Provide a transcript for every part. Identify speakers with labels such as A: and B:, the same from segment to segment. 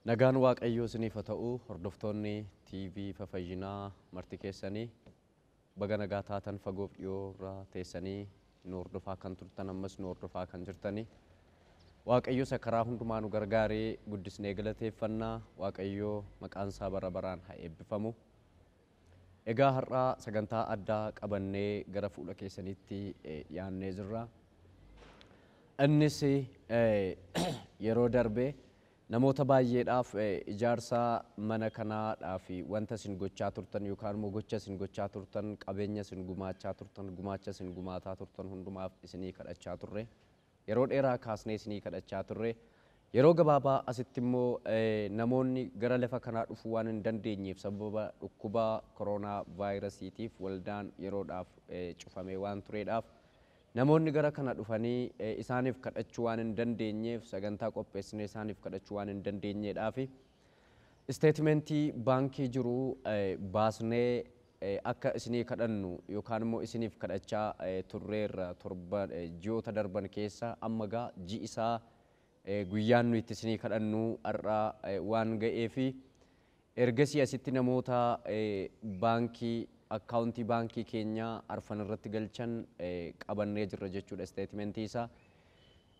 A: Nagaan Waaqayyoo isiniif haa ta'u. Hordoftoonni TV Fafayyinaa marti keessanii baga nagaa taatan. Fagoof dhiyoo irraa teessanii nu hordofaa kan turtan, ammas nu hordofaa kan jirtanii, Waaqayyo isa karaa hundumaa nu gargaaree guddisnee galateeffannaa. Waaqayyo maqaan isaa bara baraan haa eebbifamu. Egaa har'aa sagantaa addaa qabannee gara fuula keessanitti dhiyaannee jirra. Innis yeroo darbe namoota baay'eedhaaf ijaarsa mana kanaadhaaf wanta isin gochaa turtan yookaan immoo gocha isin gochaa turtan, qabeenya isin gumaachaa turtan, gumaacha isin gumaataa turtan hundumaaf isinii kadhachaa turre. Yeroo dheeraa kaasnee isinii kadhachaa turre. Yeroo gabaabaa asitti immoo namoonni gara lafa kanaa dhufuu waan hin dandeenyeef, sababa dhukkuba koronaa vaayirasiitiif waldaan yeroodhaaf cufamee waan tureedhaaf, namoonni gara kana dhufanii isaaniif kadhachuu waan hin dandeenyeef, sagantaa qopheessinee isaaniif kadhachuu waan hin dandeenyeedhaaf, isteetimentii baankii jiru baasnee akka isinii kadhannu yookaan immoo isiniif kadhachaa turreerra torba ji'oota darban keessa. Amma gaa ji'i isaa guyyaan nu itti isinii kadhannu har'a waan ga'eefi, ergasii asitti namoota baankii akkaawuntii baankii keenyaa arfan irratti galchan qabannee jirra jechuudha isteetimentii isaa.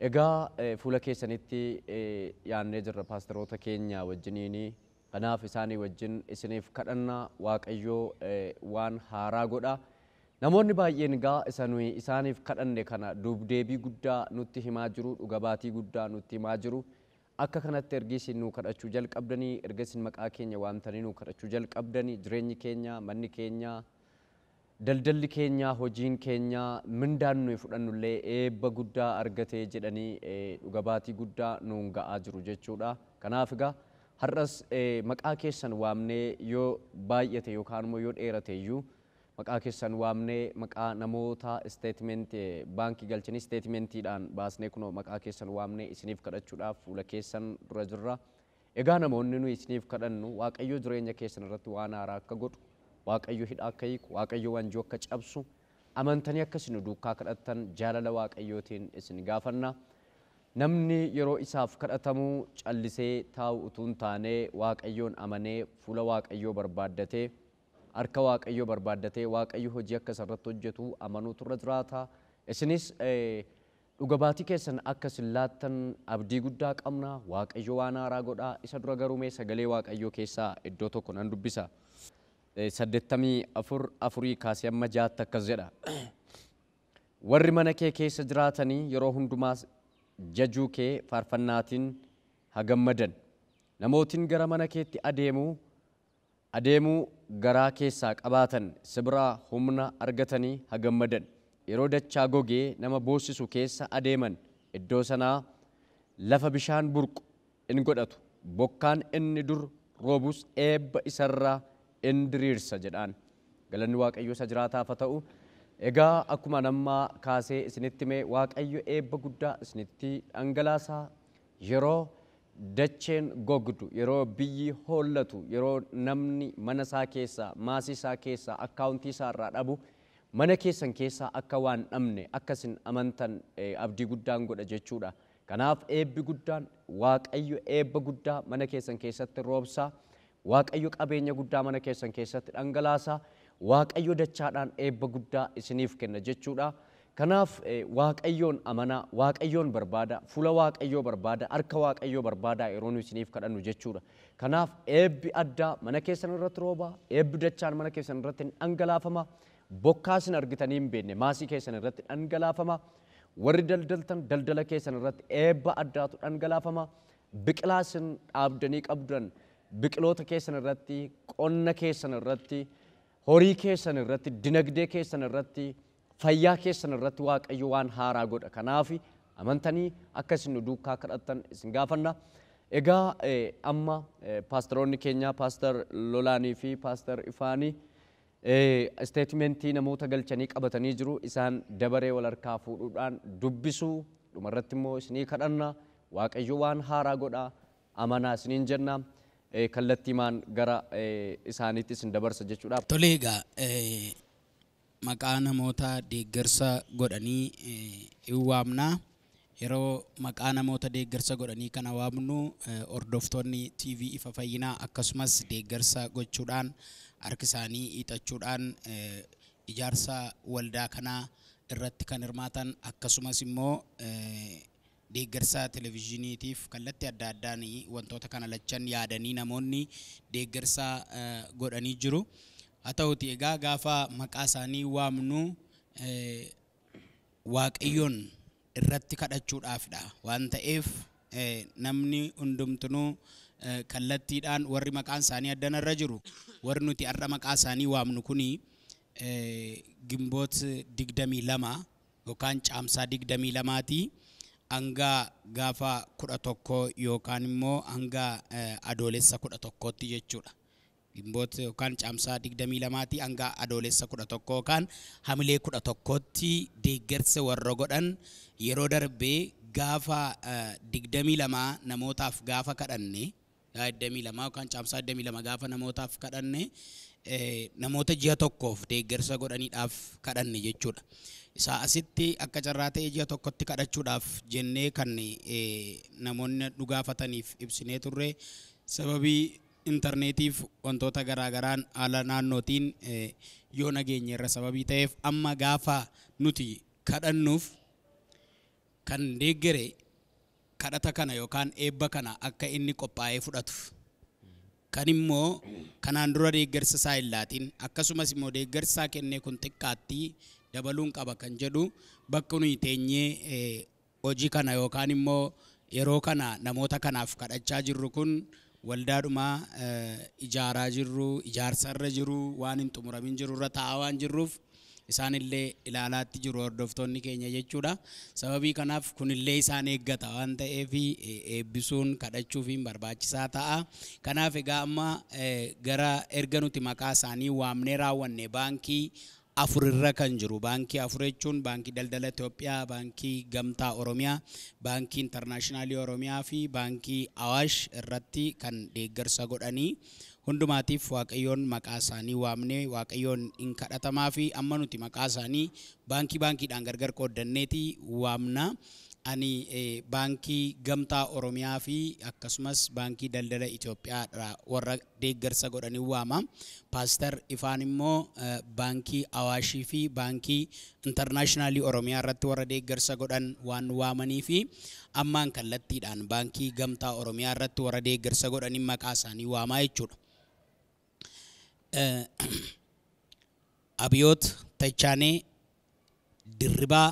A: Egaa fuula keessanitti dhiyaannee jirra paasteroota keenya wajjiniini. Kanaaf isaanii wajjin isiniif kadhannaa. Waaqayyoo waan haaraa godha. Namoonni baay'een egaa isa nuyi isaaniif kadhanne kana duubdeebii guddaa nutti himaa jiru, dhuga baatii guddaa nutti himaa jiru. Akka kanatti ergi isin nuu kadhachuu jalqabdanii, erga isin maqaa keenya waamtanii nuu kadhachuu jalqabdanii, jireenyi keenya, manni keenya, daldalli keenya, hojiin keenya, mindaan nuyi fudhannullee eebba guddaa argatee jedhanii dhuga baatii guddaa nuun ga'aa jiru jechuudha. Kanaaf egaa har'as maqaa keessan waamnee, yoo baay'ate yookaan immoo yoo dheerate iyyuu, maqaa keessan waamnee, maqaa namoota isteetimentii baankii galchanii isteetimentiidhaan baasnee kunoo maqaa keessan waamnee isiniif kadhachuudhaaf fuula keessan dura jirra. Egaa namoonni nuyi isiniif kadhannu Waaqayyo jireenya keessan irratti waan haaraa akka godhu, Waaqayyo hidhaa akka hiiku, Waaqayyo wanjoo akka cabsu amantanii akka isin duukaa kadhattan jaalala Waaqayyootiin isin gaafanna. Namni yeroo isaaf kadhatamu callisee taa'u utuu hin taane, Waaqayyoon amanee, fuula Waaqayyoo barbaaddatee, harka Waaqayyoo barbaaddatee, Waaqayyo hojii akka isarratti hojjetu amanuutu irra jiraata. Isinis dhuga baatii keessan akka isin laattan abdii guddaa qabna. Waaqayyo waan haaraa godha. Isa dura garuu mee sagalee Waaqayyoo keessaa iddoo tokko nan dubbisa. 84:4 kaasee amma 6tti akkas jedha. Warri mana kee keessa jiraatanii yeroo hundumaas jajuu kee faarfannaatiin haa gammadan. Namootiin gara mana keetti adeemuu garaa keessaa qabaatan si biraa humna argatanii haa gammadan. Yeroo dachaa gogee nama boossisu keessa adeeman, iddoo sanaa lafa bishaan burqu in godhatu. Bokkaan inni dur roobus eebba isarraa in diriirsa jedhaan. Galanni Waaqayyo isa jiraataaf haa ta'u. Egaa akkuma nammaa kaasee isinitti hime, Waaqayyo eebba guddaa isinitti dhangalaasaa. Yeroo dacheen gogdu, yeroo biyyi hollatu, yeroo namni mana isaa keessaa, maasii isaa keessaa, akkaawuntii isaa irraa dhabu, mana keessan keessaa akka waan dhabne akka isin amantan abdii guddaan godha jechuudha. Kanaaf eebbi guddaan, Waaqayyo eebba guddaa mana keessan keessatti roobsaa. Waaqayyo qabeenya guddaa mana keessan keessatti dhangalaasaa. Waaqayyo dachaadhaan eebba guddaa isiniif kenna jechuudha. Kanaaf Waaqayyoon amanaa, Waaqayyoon barbaada, fuula Waaqayyoo barbaada, harka Waaqayyoo barbaada yeroo nu isiniif kadhannu jechuudha. Kanaaf eebbi addaa mana keessan irratti rooba, eebbi dachaan mana keessan irratti hin dhangalaafama, bokkaa isin argitanii hin beekne maasii keessan irratti dhangalaafama, warri daldaltan daldala keessan irratti eebba addaatu dhangalaafama, biqilaa isin dhaabdanii qabdan biqiloota keessan irratti, qonna keessan irratti, horii keessan irratti, dinagdee keessan irratti, fayyaa keessan irratti Waaqayyo waan haaraa godha. Kanaaf amantanii akka isin nu duukaa kadhattan isin gaafanna. Egaa amma paasteroonni keenya Paaster Lolaanii fi Paaster Ifaanii isteetimentii namoota galchanii qabatanii jiru. Isaan dabaree wal harkaa fuudhuudhaan dubbisuu, dhumarratti immoo isinii kadhanna. Waaqayyo waan haaraa godha, amanaa isiniin jenna. Kallattiimaan gara isaaniitti isin dabarsa jechuudha.
B: Tole, egaa maqaa namoota deeggarsa godhanii hin waamnaa. Yeroo maqaa namoota deeggarsa godhanii kana waamnu hordoftoonni TV Ifa Fayyinaa akkasumas deeggarsa gochuudhaan harka isaanii hiixachuudhaan ijaarsa waldaa kanaa irratti kan hirmaatan akkasumas immoo deeggarsa televizyiiniitiif kallattii adda addaan wantoota kana lachan yaadanii namoonni deeggarsa godhanii jiru. Haa ta'uti egaa gaafa maqaa isaanii waamnu Waaqayyoon irratti kadhachuudhaafidha waan ta'eef namni hundumtinuu kallattiidhaan warri maqaan isaanii addanarra jiru warri nuti har'a maqaa isaanii waamnu kuni Gimboot 22 yookaan Caamsaa 22ti hanga gaafa 11 yookaan immoo hanga Adoolessa 11tti jechuudha. Gimboot yookaan Caamsaa 22ti hanga Adoolessa 11 yookaan Hamilee 11tti deeggarsa warra godhan yeroo darbee gaafa 22 namootaaf gaafa kadhanne 22 yookaan Caamsaa 22 gaafa namootaaf kadhanne namoota ji'a tokkoof deeggarsa godhaniidhaaf kadhanne jechuudha. Isaa asitti akka carraa ta'e ji'a tokkotti kadhachuudhaaf jennee kan namoonni nu gaafataniif ibsinee turre sababii intarneetiif wantoota garaagaraan haala naannootiin yoo nageenye irra sababii ta'eef amma gaafa nuti kadhannuuf kan deeggare kadhata kana yookaan eebba kana akka inni qophaa'ee fudhatuuf. Kan immoo kanaan dura deeggarsa isaa hin laatin akkasumas immoo deeggarsa isaa kennee kun xiqqaatti dabaluun qaba kan jedhu bakka nuyi teenyee hojii kana yookaan immoo yeroo kana namoota kanaaf kadhachaa jirru kun waldaadhuma ijaaraa jirru ijaarsarra jiru waan hin xumuramin jirurra taa'aa waan jirruuf isaanillee ilaalaatti jiru hordoftoonni keenya jechuudha. Sababii kanaaf kunillee isaan eeggata waan ta'eef eebbisuun kadhachuufiin barbaachisaa ta'a. Kanaaf egaa amma gara erga nuti maqaa isaanii waamnee raawwanne baankii afurirra kan jiru baankii afur jechuun baankii daldala Itoophiyaa, baankii gamtaa Oromiyaa, baankii intarnaashinaalii Oromiyaa fi baankii Awaash irratti kan deeggarsa godhanii hundumaatiif Waaqayyoon maqaa isaanii waamnee Waaqayyoon hin kadhatamaa fi amma nuti maqaa isaanii baankii baankiidhaan gargar qooddanneeti waamna. Ani baankii gamtaa Oromiyaa fi akkasumas baankii daldala Itoophiyaa warra deeggarsa godhanii waama. Paaster Ifaan immoo baankii Awaashii fi baankii intarnaashinaalii Oromiyaa irratti warra deeggarsa godhan waan waamanii fi ammaan kallattiidhaan baankii gamtaa Oromiyaa irratti warra deeggarsa godhanii maqaa isaanii waamaa jechuudha. Abiyoot Tachaanee Dirribaa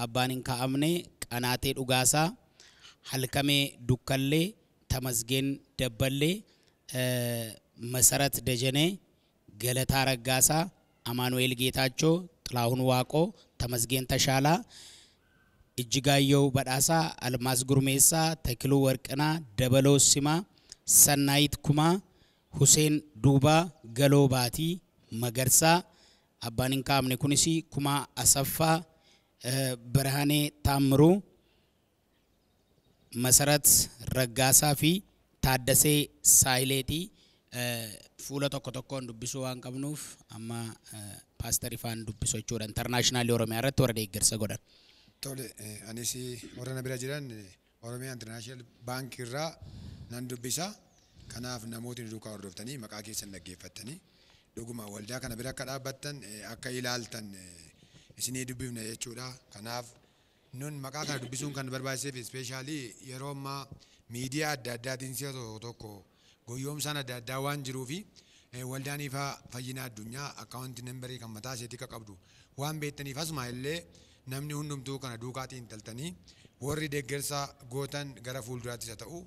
B: abbaan hin kaa'amne Qanaatee Dhugaasaa Halkamee Dukkallee Tamasgeen Dabballee Masarat Dajanee Galataa Raggaasaa Amaanu'eel Geetaachoo Xilaahun Waaqoo Tamasgeen Tashaalaa Ijjigaayyoo Badhaasaa Almaas Gurmeessaa Takiluu Warqinaa Dabaloo Simaa Sannaayit Kumaa Huseen Duubaa Galoo Baatii Magarsaa abbaan hin kaa'amne kunis Kumaa Asaffaa Birhaanee Taammiruu Masarat Raggaasaa fi Taaddasee Saahileetii fuula tokko tokkoon dubbisuu waan qabnuuf amma Paaster Ifaan dubbisu jechuudha. Intarnaashinaalii Oromiyaa irratti warra deeggarsa godhan.
C: Tole anis warra na bira jiran Oromiyaa Intarnaashinaal Baankii irraa nan dubbisa. Kanaaf namootni duukaa hordoftanii maqaa keessan dhaggeeffattanii dhuguma waldaa kana bira akka dhaabbattan akka ilaaltan isinii dubbifna jechuudha. Kanaaf nun maqaa kana dubbisuun kan barbaachiseef ispeeshaalii yeroo ammaa miidiyaa adda addaatiin si'a tokko tokko goyyoomsaan adda addaa waan jiruufi waldaan Ifa Fayyinaa Addunyaa akkaawuntii nambarii kan mataa isheetii akka qabdu waan beektaniif asuma illee namni hundumtuu kana duukaatiin taltanii warri deeggarsa gootan gara fuulduraattis haa ta'u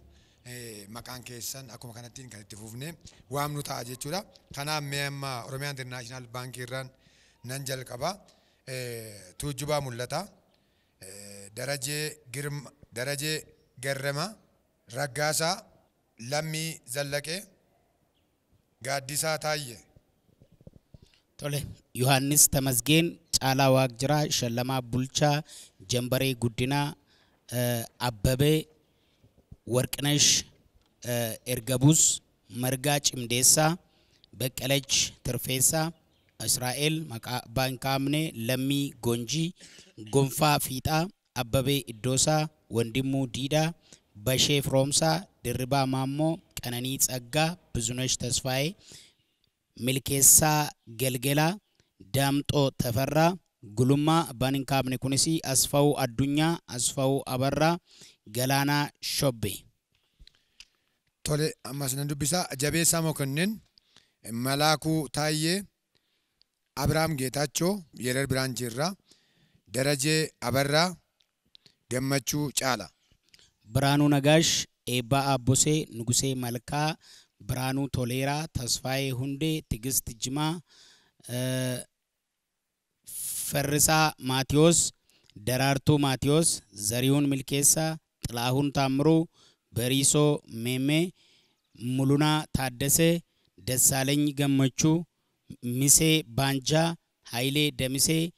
C: maqaan keessan akkuma kanattiin kan itti fufne waamnu ta'a jechuudha. Kanaaf mee amma Oromiyaa Intarnaashinaal Baankii irraan nan jalqaba. Tuujjubaa Mul'ata, Darajee Girma, Darajee Garrama, Raggaasaa Lammii Zallaqee, Gaaddisaa Taayyee.
B: Tole Yohaannis Tamasgeen Caalaa Waaqjiraa Shallamaa Bulchaa Jambaree Guddinaa Abbabee Warqinash Ergabuus Margaa Cimdeessaa Baqqalach Tirfeessaa Israa'el maqaa abbaa hin kaa'amne Lammii Gonjii Gonfaa Fiixaa Abbabee Iddoosaa, Wandimmuu Diidaa, Bashee Firoomsaa, Dirribaa Maammoo, Qananii Tsaggaa, Bizunesh Tasfaayee, Milkeessaa Gelgelaa, Daamxoo Tafarraa, Gulummaa abbaan hin kaafne kunis Asfaw Addunyaa, Asfaw Abarraa, Galaanaa Shobbee.
C: Tole, ammas nan dubbisaa. Jabeessaa Mokonnin, Malaakuu Taayyee, Abrahaam Geetaachoo, Yerer Biraanchiirraa, Darajee Abarraa, Gammachuu Caala.
B: Biraanuu Nagaash, Eebbaa Aabbosee, Nugusee Malkaa, Biraanuu Toleeraa, Tasfaayee Hundee, Tigist Jimaa, Farrisaa Maatiyoos, Daraartuu Maatiyoos, Zarihuun Milkeessaa, Xilaahuun Taammiruu, Bariisoo Meemee, Mulunaa Taaddasee, Dassaalany Gammachuu, Misee Baanjaa, Hayilee Damisee,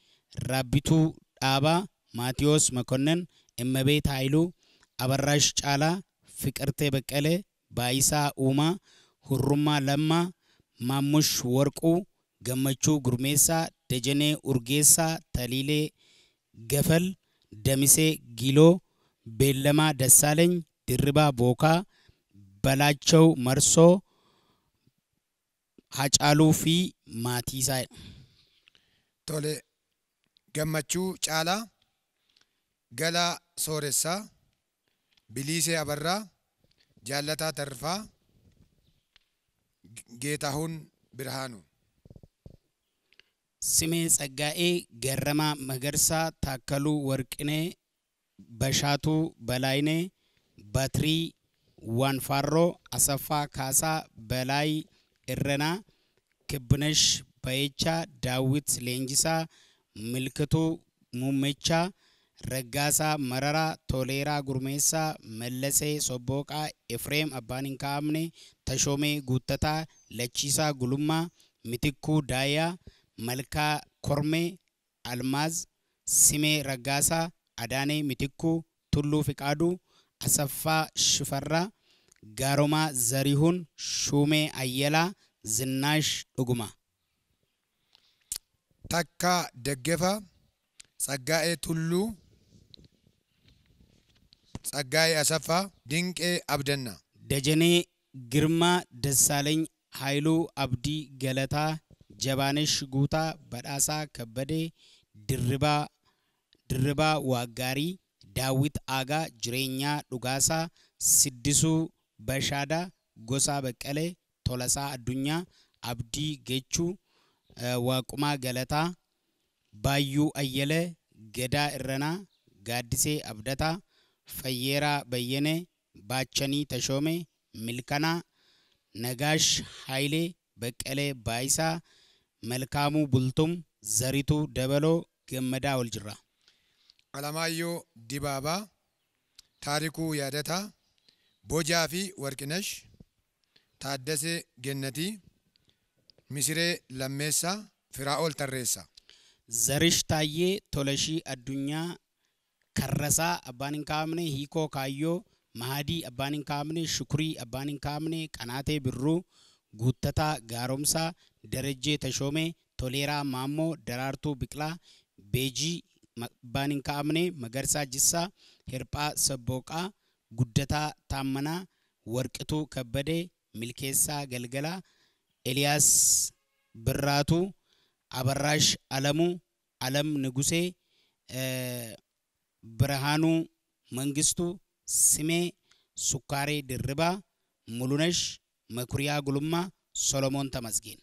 B: Raabbituu Dhaabaa, Maatiyoos Makonnin, Immabeet Haayiluu, Abarraash Caalaa, Fiqirtee Baqqalee, Baayisaa Uumaa, Hurrummaa Lammaa, Maammush Warquu, Gammachuu Gurmeessaa, Dajanee Urgeessaa, Taliilee Gafal, Damisee Giloo, Beellamaa Dassaalany, Dirribaa Bookaa, Balaachaw Marsoo, Hacaaluu fi maatii isaa.
C: Tole, Gammachuu Caalaa, Galaa Sooressaa, Biliisee Abarraa, Jaallataa Tarfaa, Geetahuun Birhaanuu.
B: Simee Tsaggaa'ee, Garramaa Magarsaa, Taakkaluu Warqinee, Bashaatuu Balaayinee, Batirii Waanfaarroo, Asaffaa Kaasaa, Balaay Irranaa, Kibbinesh Bayeechaa, Daawit Leenjisaa, Milkituu Muummechaa, Raggaasaa Mararaa, Toleeraa Gurmeessaa, Mallasee Sobbooqaa, Efreem Abbaan hin kaa'amne, Tashoomee Guuttataa, Lachiisaa Gulummaa, Mitikkuu Daayaa, Malkaa Kormee, Almaaz, Simee Raggaasaa, Adaanee Mitikkuu, Tulluu Fiqaaduu, Asaffaa Shifarraa, Gaaromaa Zarihuun, Shuumee Ayyalaa, Zinnaash Dhuguma.
C: Takkaa Daggefa, Tsaggaa'ee Tulluu, Tsaggaa'ee Asaffaa, Dinqee Abdannaa.
B: Dajanee Girmaa, Dassaalany Haayiluu, Abdii Galataa, Jabaanesh Guutaa, Badhaasaa Kabbadee, Dirribaa Waaggaarii, Daawit Aagaa, Jireenyaa Dhugaasaa, Siddisuu Bashaadaa, Gosaa Baqqalee, Tolasaa Addunyaa, Abdii Gechuu, Waaqumaa Galataa, Baayyuu Ayyalee, Gadaa Irranaa, Gaaddisee Abdataa, Fayyeeraa Bayyenee, Baachanii Tashoomee, Milkanaa, Nagaash Hayilee, Baqqalee Baayisaa, Malkaamuu Bultum, Zarituu Dabaloo, Gammadaa Waljirraa.
C: Alamaayyoo Dibaabaa, Taarikuu Yaadataa, Bojaa fi Warqinash, Taaddasee Gennatii, Misiree Lammeessaa, Firaa'ol Tarreessaa.
B: Zarish Taayyee, Tolashii Addunyaa, Karrasaa Abbaan hin kaa'amne, Hiikoo Kaayyoo, Mahadii Abbaan hin kaa'amne, Shukurii Abbaan hin kaa'amne, Qanaatee Birruu, Guuttataa Gaaromsaa, Darajjee Tashoomee, Toleeraa Maammoo, Daraartuu Biqilaa, Beejii Abbaan hin kaa'amne, Magarsaa Jissaa, Hirphaa Sabbooqaa, Guddataa Taammanaa, Warqituu Kabbadee, Milkeessaa Galgalaa, Eliyaas Birraatuu, Abarraash Alamuu, Alam Nugusee, Birhaanuu Mangistuu, Simee Sukkaaree Dirribaa, Mulunesh Makuriyaa Gulummaa, Solomoon Tamasgeen.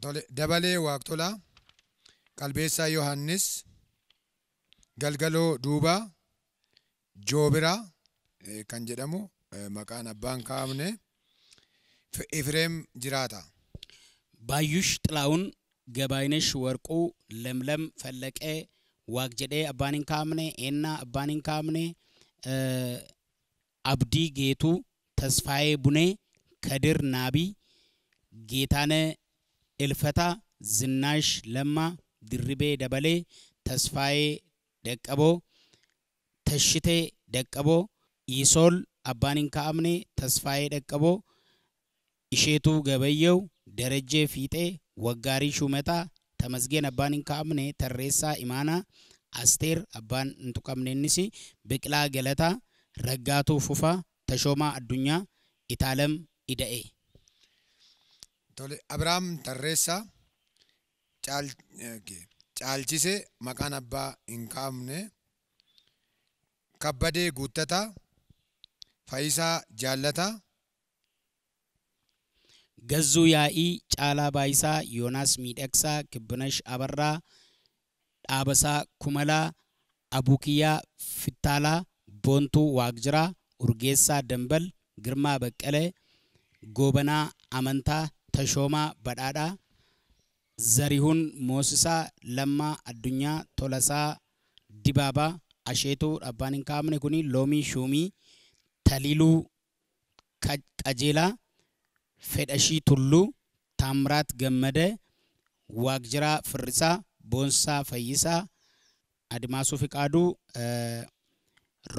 C: Tole, Dabalee Waaqtolaa, Qalbeessaa Yohaannis, Galgaloo Duubaa, Joobiraa kan jedhamu maqaan abbaan kaa'amne, Efreem Jiraata.
B: Baayyush Xilaa'uun, Gabaaynesh Warquu, Lamlam Fallaqee, Waaqjedhee abbaan hin kaa'amne, Eennaa abbaan hin kaa'amne, Abdii Geetuu, Tasfaayee Bunee, Kadir Naabii, Geetaanee Ilfataa, Zinnaash Lammaa, Dirribee Dabalee, Tasfaayee Daqqaboo, Tashitee Daqqaboo, Yisool abbaan hin kaa'amne, Tasfaayee Daqqaboo, Isheetuu Gabayyew, Darajjee Fiixee, Waggaarii Shumataa, Tamasgeen abbaan hin kaa'amne, Tarreessaa Imaanaa, Asteer abbaan hin tuqamne innis Biqilaa Galataa, Raggaatuu Fufaa, Tashoomaa Addunyaa, Itaalem Ida'ee.
C: Tole, Abiraam Tarreessaa, Caalchisee maqaan abbaa hin kaa'amne, Kabbadee Guuttataa, Faayisaa Jaallataa.
B: Gazzuu Yaa'ii, Caalaa Baayisaa, Yoonaas Miidhagsaa, Kibbinash Abarraa, Dhaabasaa Kumalaa, Abuukiyyaa Fittaalaa, Boontuu Waaqjiraa, Urgeessaa Dambal, Girmaa Baqqalee, Goobanaa Amantaa, Tashoomaa Badhaadhaa, Zarihuun Moosisaa, Lammaa Addunyaa, Tolasaa Dibaabaa, Asheetuu abbaan hin kaa'amne kuni Loomii Shuumii, Taliiluu Qajeelaa, Fedhashii Tulluu, Taamiraat Gammadee, Waaqjiraa Firrisaa, Boonsaa Fayyisaa, Adimaasuu Fiqaaduu,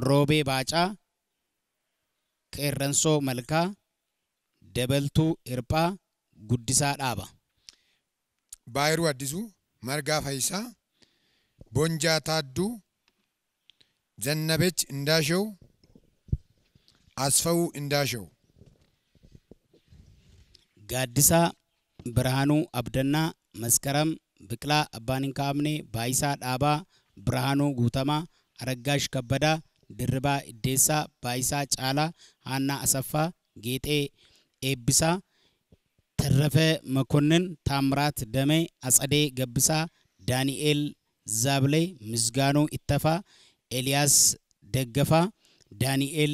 B: Roobee Baacaa, Qeerransoo Malkaa, Dabaltuu Hirphaa, Guddisaa Dhaaba.
C: Baayiruu Addisuu, Margaa Fayyisaa, Bonjaa Taadduu, Zannabech Indaashew, Asfawuu Indaashew.
B: Gaaddisaa Birhaanuu Abdannaa, Maskaram Biqilaa abbaan hin kaa'amne, Baayisaa Dhaabaa, Birhaanuu Guutamaa, Araggaash Kabbadaa, Dirribaa Iddeessaa, Baayisaa Caalaa, Haannaa Asaffaa, Geexee Eebbisaa, Tarrafee Makonnin, Taamiraat Damee, Atsadee Gabbisaa, Daani'eel Zaabilee, Misgaanuu Ittafaa, Eeliyaas Daggafaa, Daani'eel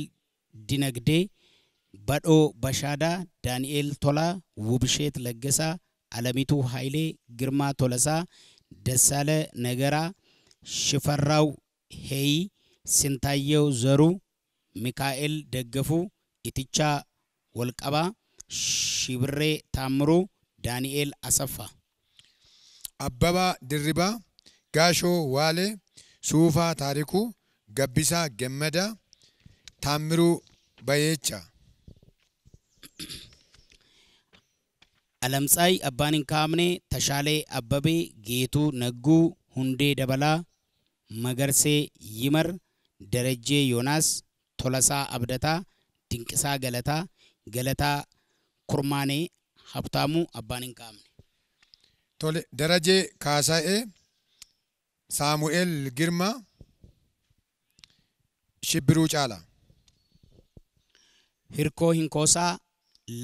B: Dinagdee, Badhoo Bashaadaa, Daani'eel Tolaa, Wubisheet Laggasaa, Alamituu Hayilee, Girmaa Tolasaa, Dassaale Nagaraa, Shifarraaw Heeyi, Sintaayyew Zaruu, Mikaa'el Daggafuu, Itichaa Walqabaa, Shibirree Taammiruu, Daani'eel Asaffaa.
C: Abbabaa Dirribaa, Gaashoo Waalee, Suufaa Taarikuu, Gabbisaa Gammadaa, Taammiruu Bayeechaa.
B: Alamtsaay abbaan hin kaa'amne, Tashaalee Abbabee, Geetuu Nagguu, Hundee Dabalaa, Magarsee Yimar, Darajjee Yoonaas, Tolasaa Abdataa, Dinqisaa Galataa, Galataa Kurmaanee, Habtaamuu abbaan hin kaa'amne.
C: Tole, Darajee Kaasaa'ee, Saamu'eel Girmaa, Shibbiruu Caalaa.
B: Hirkoo Hinkoosaa,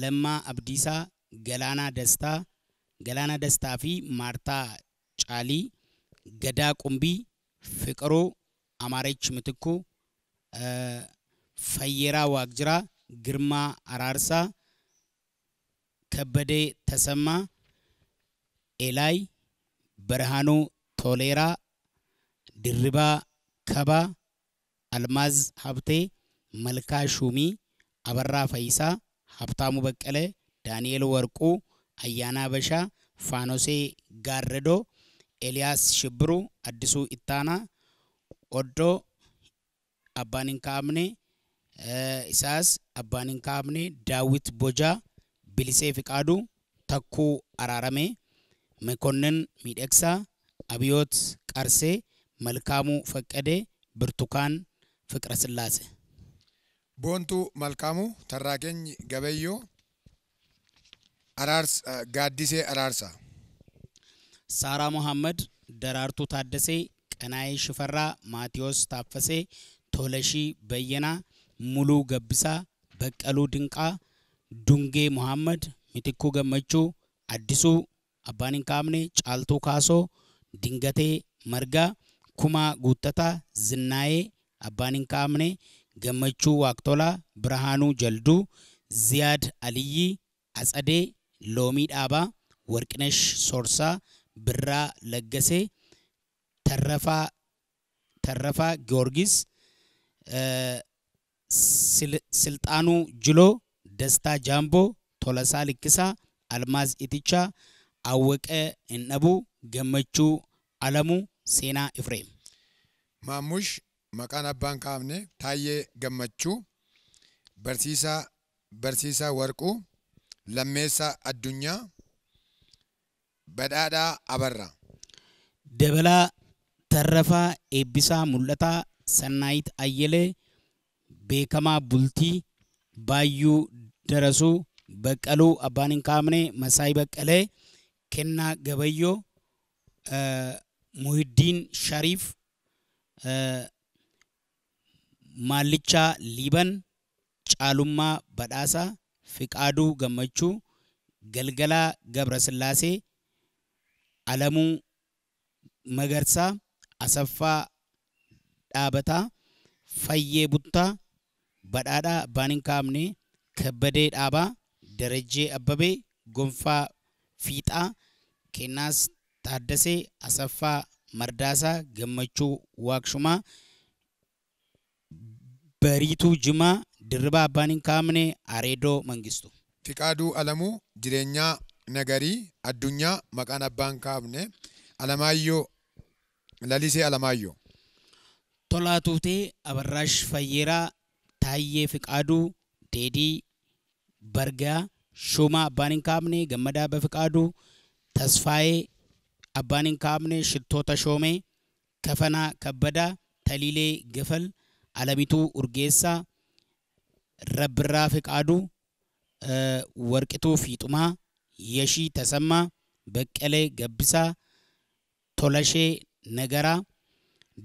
B: Lammaa Abdiisaa, Galaanaa Dastaa, Galaanaa Dastaa fi Maartaa Caalii, Gadaa Qumbii, Fiqiruu Amaarech Mitikkuu, Fayyeeraa Waaqjiraa, Girmaa Araarsaa, Kabbadee Tasammaa, Eelaay, Birhaanuu Toleeraa, Dirribaa Kabaa, Almaaz Habtee, Malkaa Shuumii, Abarraa Fayyisaa, Habtaamuu Baqqalee, Daani'eel Warquu, Ayyaanaa Bashaa, Faanosee Gaarredoo, Eeliyaas Shibbiruu, Addisuu Ittaanaa, Oddoo abbaan hin kaa'amne, Isaas abbaan hin kaa'amne, Daawit Bojaa, Bilisee Fiqaaduu, Takkuu Araaramee, Mekonnin Miidhagsaa, Abiyoot Qarsee, Malkaamuu Faqqadee, Birtukaan Fiqirasillaasee.
C: Boontuu Malkaamuu, Tarraaqeenyi Gabayyoo, Gaaddisee Araarsaa.
B: Saaraa Mohaammed, Daraartuu Taaddasee, Qanaayee Shifarraa, Maatiyoos Taaffasee, Tolashii Bayyanaa, Muluu Gabbisaa, Baqqaluu Dinqaa, Dungee Mohaammed, Mitikkuu Gammachuu, Addisuu abbaan hin kaa'amne, Caaltuu Kaasoo, Dingatee Margaa, Kumaa Guuttataa, Zinnaayee abbaan hin kaa'amne, Gammachuu Waaqtolaa, Birhaanuu Jalduu, Ziyaad Aliyyii, Atsadee Loomii Dhaabaa, Warqinesh Soorsaa, Birraa Laggasee, Tarrafaa Giyoorgis, Silxaanuu Jiloo, Dastaa Jaamboo, Tolasaa Likkisaa, Almaaz Itichaa, Awwaqee Hindhabuu, Gammachuu Alamuu, Seenaa Ifreem.
C: Maammush maqaan abbaan kaa'amne, Taayyee Gammachuu, Barsiisaa Warquu, Lammeessaa Addunyaa, Badhaadhaa Abarraa.
B: Dabalaa Tarrafaa Eebbisaa Mul'ataa, Sannaayit Ayyelee, Beekamaa Bultii, Baayyuu Darasuu, Baqqaluu Abbaan hin Kaamne, Masaay Baqqalee, Kennaa Gabayyoo, Muhiddiin Shariif, Maallichaa Liiban, Caalummaa Badhaasaa, Fiqaaduu Gammachuu, Galgalaa Gabrasillaasee, Alamuu Magarsaa, Asaffaa Dhaabataa, Fayyee Buttaa, Badhaadhaa Abbaan hin Kaamne, Kabbadee Dhaabaa, Darajjee Abbabee, Gonfaa Fiixaa, Kennaas Taaddasee, Asaffaa Mardaasaa, Gammachuu Waaqshumaa, Bariituu Jimaa, Dirribaa Abbaan hin Kaamne, Areedoo Mangistuu.
C: Fiqaaduu Alamuu, Jireenyaa Nagarii, Addunyaa maqaan abbaan kaafne, Alamaayyoo Lalisee Alamaayyoo.
B: Tolaa Tuutee, Abarraash Fayyeeraa, Taayyee Fiqaaduu, Deedii Bargaa, Shuumaa Abbaan hin Kaamne, Gammadaa Bafiqaaduu, Tasfaayee Abbaan hin Kaamne, Shittoota Shoomee, Kafanaa Kabbadaa, Taliilee Gafal, Alamituu Urgeessaa, Rabbirraa Fiqaaduu, Warqituu Fiixumaa, Yashii Tasammaa, Baqqalee Gabbisaa, Tolashee Nagaraa,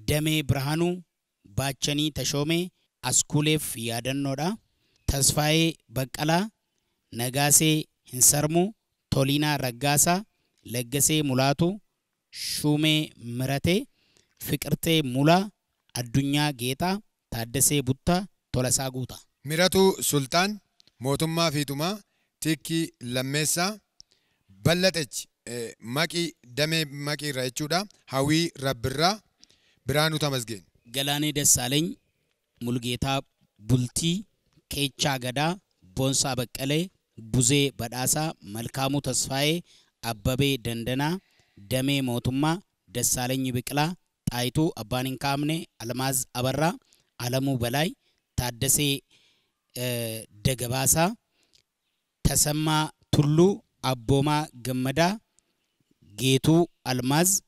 B: Damee Birhaanuu, Baachanii Tashoomee, Askuuleef yaadannoodha. Tasfaayee Baqqalaa, Nagaasee Hinsarmuu, Toliinaa Raggaasaa, Laggasee Mulaatuu, Shuumee Miratee, Fiqirtee Mulaa, Addunyaa Geexaa, Taaddasee Buttaa, Tolasaa Guutaa.
C: Miratuu Sultaan, Mootummaa Fiixumaa, Tikkii Lammeessaa, Ballaxech Maqii Damee Maqii irraa jechuudha. Hawwii Rabbirraa, Biraanuu Tamasgeen.
B: Galaanee Dassaaleeny, Mulgeetaa Bultii, Keechaa Gadaa, Boonsaa Baqqalee, Buzee Badhaasaa, Malkaamuu Tasfaayee, Abbabee Dandanaa, Damee Mootummaa, Dassaaleny Biqilaa, Xaayituu Abbaan hin Kaamne, Almaaz Abarraa, Alamuu Balaay, Taaddasee Dagabaasaa, Tasammaa Tulluu, Abboomaa Gammadaa, Geetuu Almaaz,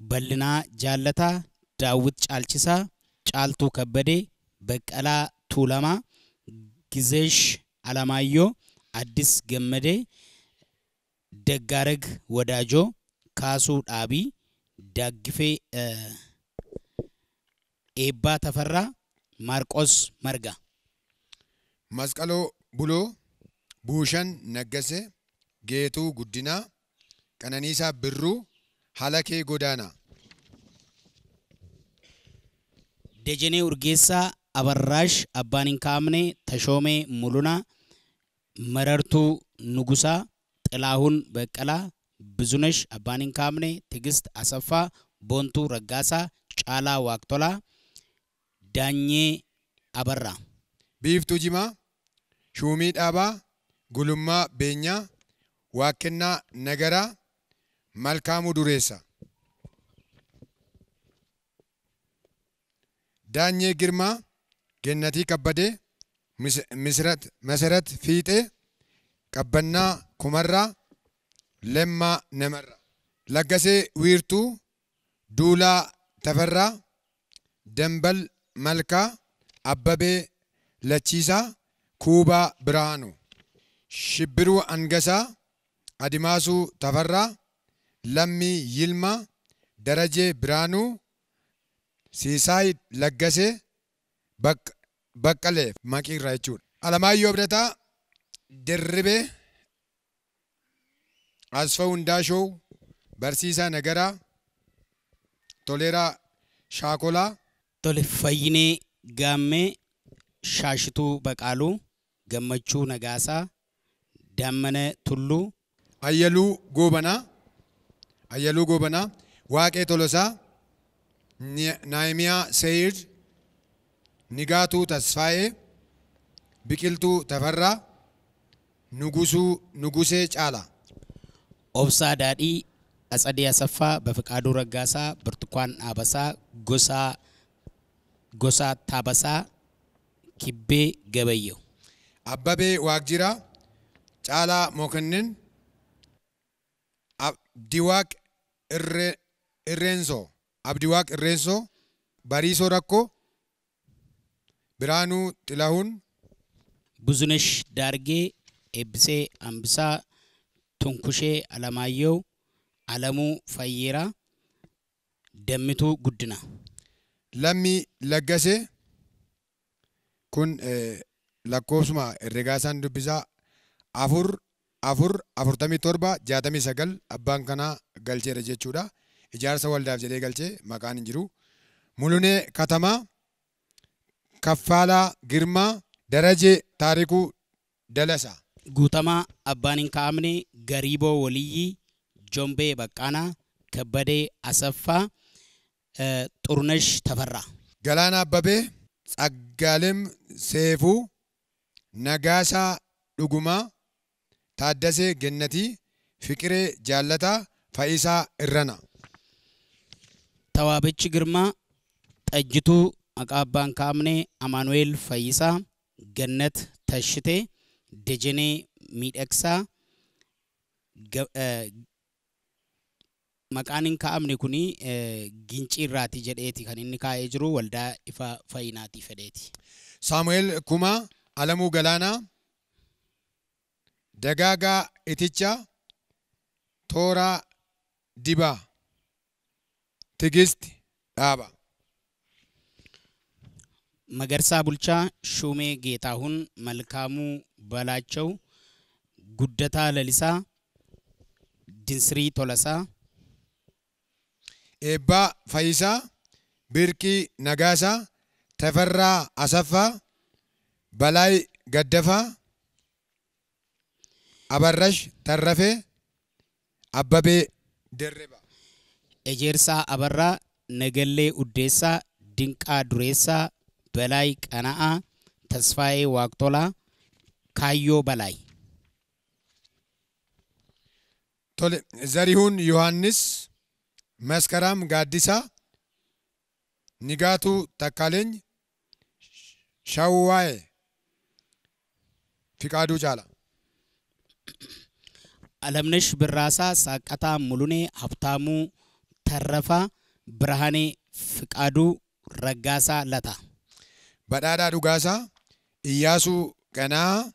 B: Bal'inaa Jaallataa, Daawwit Caalchisaa, Caaltuu Kabbadee, Baqqalaa Tuulamaa, Gizeesh Alamaayyoo, Addis Gammadee, Daggaarag Wadaajoo, Kaasuu Dhaabii, Daggifee Eebbaa Tafarraa, Maarqos Margaa.
C: Masqaloo Buloo, Buushan Naggasee, Geetuu Guddinaa, Qananiisaa Birruu, Halakee Godaanaa.
B: Dejenee Urgeessaa, Abarraash Abbaan hin Kaamne, Tashoomee Mulunaa, Marartuu Nugusaa, Xilaahun Baqqalaa, Bizunesh Abbaan hin Kaamne, Tigist Asaffaa, Boontuu Raggaasaa, Caalaa Waaqtolaa, Daanyee Abarraa.
C: Biiftuu Jimaa, Shuumii Dhaabaa, Gulummaa Beenyaa, Waaqkennaa Nagaraa, Malkaamuu Dureessa. Daanyee Girmaa, Gennatii Kabbadee, Masarat Fiixee, Qabbannaa Kumarraa, Lemmaa Namarraa. Laggasee Wiirtuu, Duulaa Tafarraa, Dambal Malkaa, Abbabee Lachiisaa, Kuubaa Birhaanuu. Shibbiruu Angasaa, Adimaasuu Tafarraa, Lammii Yilmaa, Darajee Birhaanuu, Siisaay Laggasee, Baqqalee Maqii irraa jechuudha. Alamaayyoo Abdataa, Dirribee, Asfaw Hundaashoo, Barsiisaa Nagaraa, Toleeraa Shaakolaa.
B: Tole Fayyinee Gaammee, Shaashituu Baqaaluu, Gammachuu Nagaasaa, Daammana Tulluu.
C: Ayyaluu Goobanaa, Ayyaluu Goobanaa, Waaqee Tolosaa, Naayimiyaa Seyid, Nigaatuu Tasfaayee, Biqiltuu Tafarraa, Nugusuu Nugusee Caalaa.
B: Obsaa Daadhii, Atsadee Asaffaa, Bafiqaaduu Raggaasaa, Birtukaan Dhaabasaa, Gosaa Taabasaa, Kibbee Gabayyew.
C: Abbabee Waaqjiraa, Caalaa Mokonnin, Abdiwaaq Irreensoo, Abdiwaaq Irreensoo, Bariisoo Rakkoo, Biraanuu Xilahuun,
B: Buzunesh Daargee, Eebbisee Ambisaa, Tunkushee Alamaayyoo, Alamuu Fayyeeraa, Dammituu Guddina.
C: Lammii Laggasee kun lakkoofsuma herregaa isaan dubbisaa 4 4 47 69 abbaan kanaa galcheera jechuudha. Ijaarsa waldaaf jedhee galchee maqaan hin jiru. Mulunee Katamaa, Kaffaalaa Girmaa, Darajee Taarikuu Dalasaa.
B: Guutamaa Abbaan hin kaa'amne, Gariiboo Waliyyii, Jombee Baqqaanaa, Kabbadee Asaffaa, Xurnesh Tafarraa.
C: Galaanaa Abbabee, Tsaggaalem Seefuu, Nagaasaa Dhugumaa, Taaddasee Gennatii, Fiqiree Jaallataa, Fa'isaa Irrana.
B: Tawaabichi Girmaa, Xajjituu maqaa abbaan kaa'amne, Amaanu'eel Fayyisaa, Gannat Tashitee, Dejenee Miidhagsaa, maqaan hin kaa'amne kuni Ginciirraati jedheeti kan inni kaa'ee jiru waldaa ifa fayyinaatii fedheeti.
C: Saamu'eel Kumaa, Alamuu Galaanaa, Dagaagaa Itichaa, Tooraa Dibaa, Tigist Dhaaba.
B: Magarsaa Bulchaa, Shuumee Geetahuun, Malkaamuu Balaachaw, Guddataa Lalisaa, Dinsirii Tolasaa.
C: Eebbaa Fayisaa, Birqii Nagaasaa, Tafarraa Asaffaa, Balaay Gaddafaa, Abarrash Tarrafee, Abbabee Derreba.
B: Ejersaa Abarraa, Nagallee Uddeessaa, Dinqaa Dureessaa, Balaay Qana'aa, Tasfaayee Waaqtolaa, Kaayyoo Balaay.
C: Tole, Zarihuun Yohaannis, Maskaraam Gaaddisaa, Nigaatuu Takkaaleeny, Shawwaaye Fiqaaduu Caala.
B: Alamnesh Birraasaa, Saaqataa Mulunee, Habtaamuu Tarrafaa, Birhaanee Fiqaaduu, Raggaasaa Lataa.
C: Badhaadhaa Dhugaasaa, Iyyaasuu Qanaa,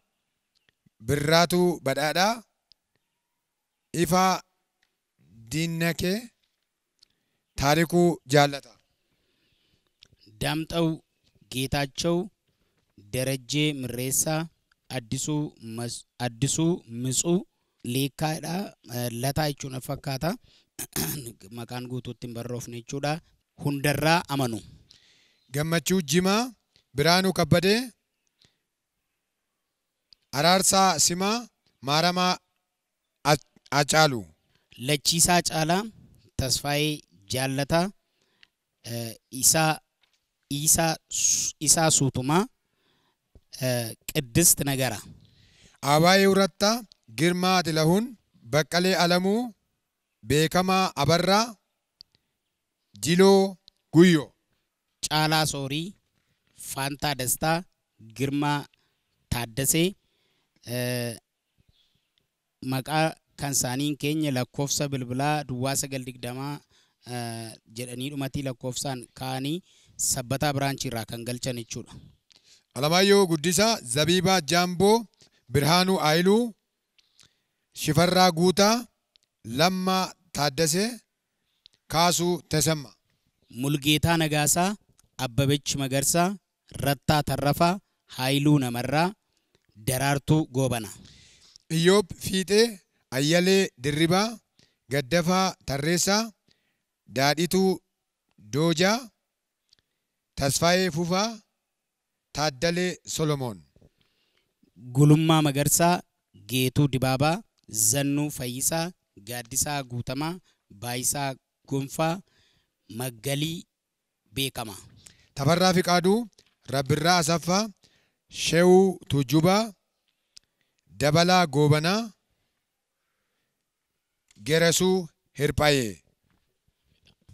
C: Birraatuu Badhaadhaa, Ifaa Diinnakee, Taarikuu Jaallataa.
B: Daamxaw Geetaachoo, Darajjee Mirreessaa, Addisuu Mitsuu, Leekkaadha. Lataa jechuun fakkaata. Maqaan guutuutti hin barroofne jechuudha. Hundarraa Amanu.
C: Gammachuu Jimaa, Biraanuu Kabbadee, Araarsaa Simaa, Maaramaa Acaalu.
B: Lachiisaa Caalaa, Tasfaayee Jaallataa, Isaa Suutumaa, Qiddist Nagaraa.
C: Abaayee Urattaa, Girmaa Xilahuun, Baqqalee Alamuu, Beekamaa Abarraa, Jiloo Guyyoo.
B: Caalaa Soorii, Faantaa Dastaa, Girmaa Taaddasee, maqaa kan isaaniin keenya lakkoofsa bilbilaa duwwaa 920 jedhanii dhumatii lakkoofsaan kaa'anii Sabbataa Biraanchii irraa kan galchan jechuudha.
C: Alamaayyoo Guddisaa, Zabiibaa Jaamboo, Birhaanuu Aayiluu, Shifarraa Guutaa, Lammaa Taaddasee, Kaasuu Tasamma.
B: Mulgeetaa Nagaasaa, Abbabech Magarsaa, Rattaa Tarrafaa, Haayiluu Namarraa, Daraartuu Goobanaa.
C: Iyyoob Fiixee, Ayyalee Dirribaa, Gaddafaa Tarreessaa, Daadhituu Doojaa, Tasfaayee Fufaa, Taaddalee Solomoon.
B: Gulummaa Magarsaa, Geetuu Dibaabaa, Zannuu Fayyisaa, Gaaddisaa Guutamaa, Baayisaa Gonfaa, Maggalii Beekamaa.
C: Tafarraa Fiqaaduu, Rabbirraa Asaffaa, Shewuu Tuujjubaa, Dabalaa Goobanaa, Gerasuu Hirphayee.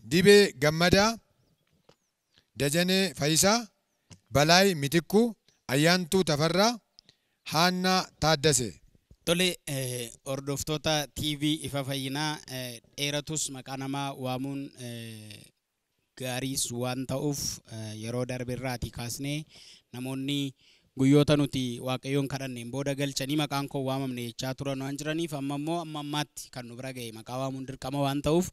C: Dibee Gammadaa, Dajanee Fayisaa, Balaay Mitikkuu, Ayyaantuu Tafarraa, Haannaa Taaddasee.
B: Tole, hordoftoota TV Ifa Fayyinaa, dheeratus maqaa namaa waamuun Gaariis waan ta'uuf yeroo darbe irraatii kaasnee namoonni guyyoota nuti Waaqayyoon kadhanneen booda galchanii maqaan koo waamamne jechaa turan waan jiraniif, amma immoo amma ammaatti kan nu bira ga'e maqaa waamuun dirqama waan ta'uuf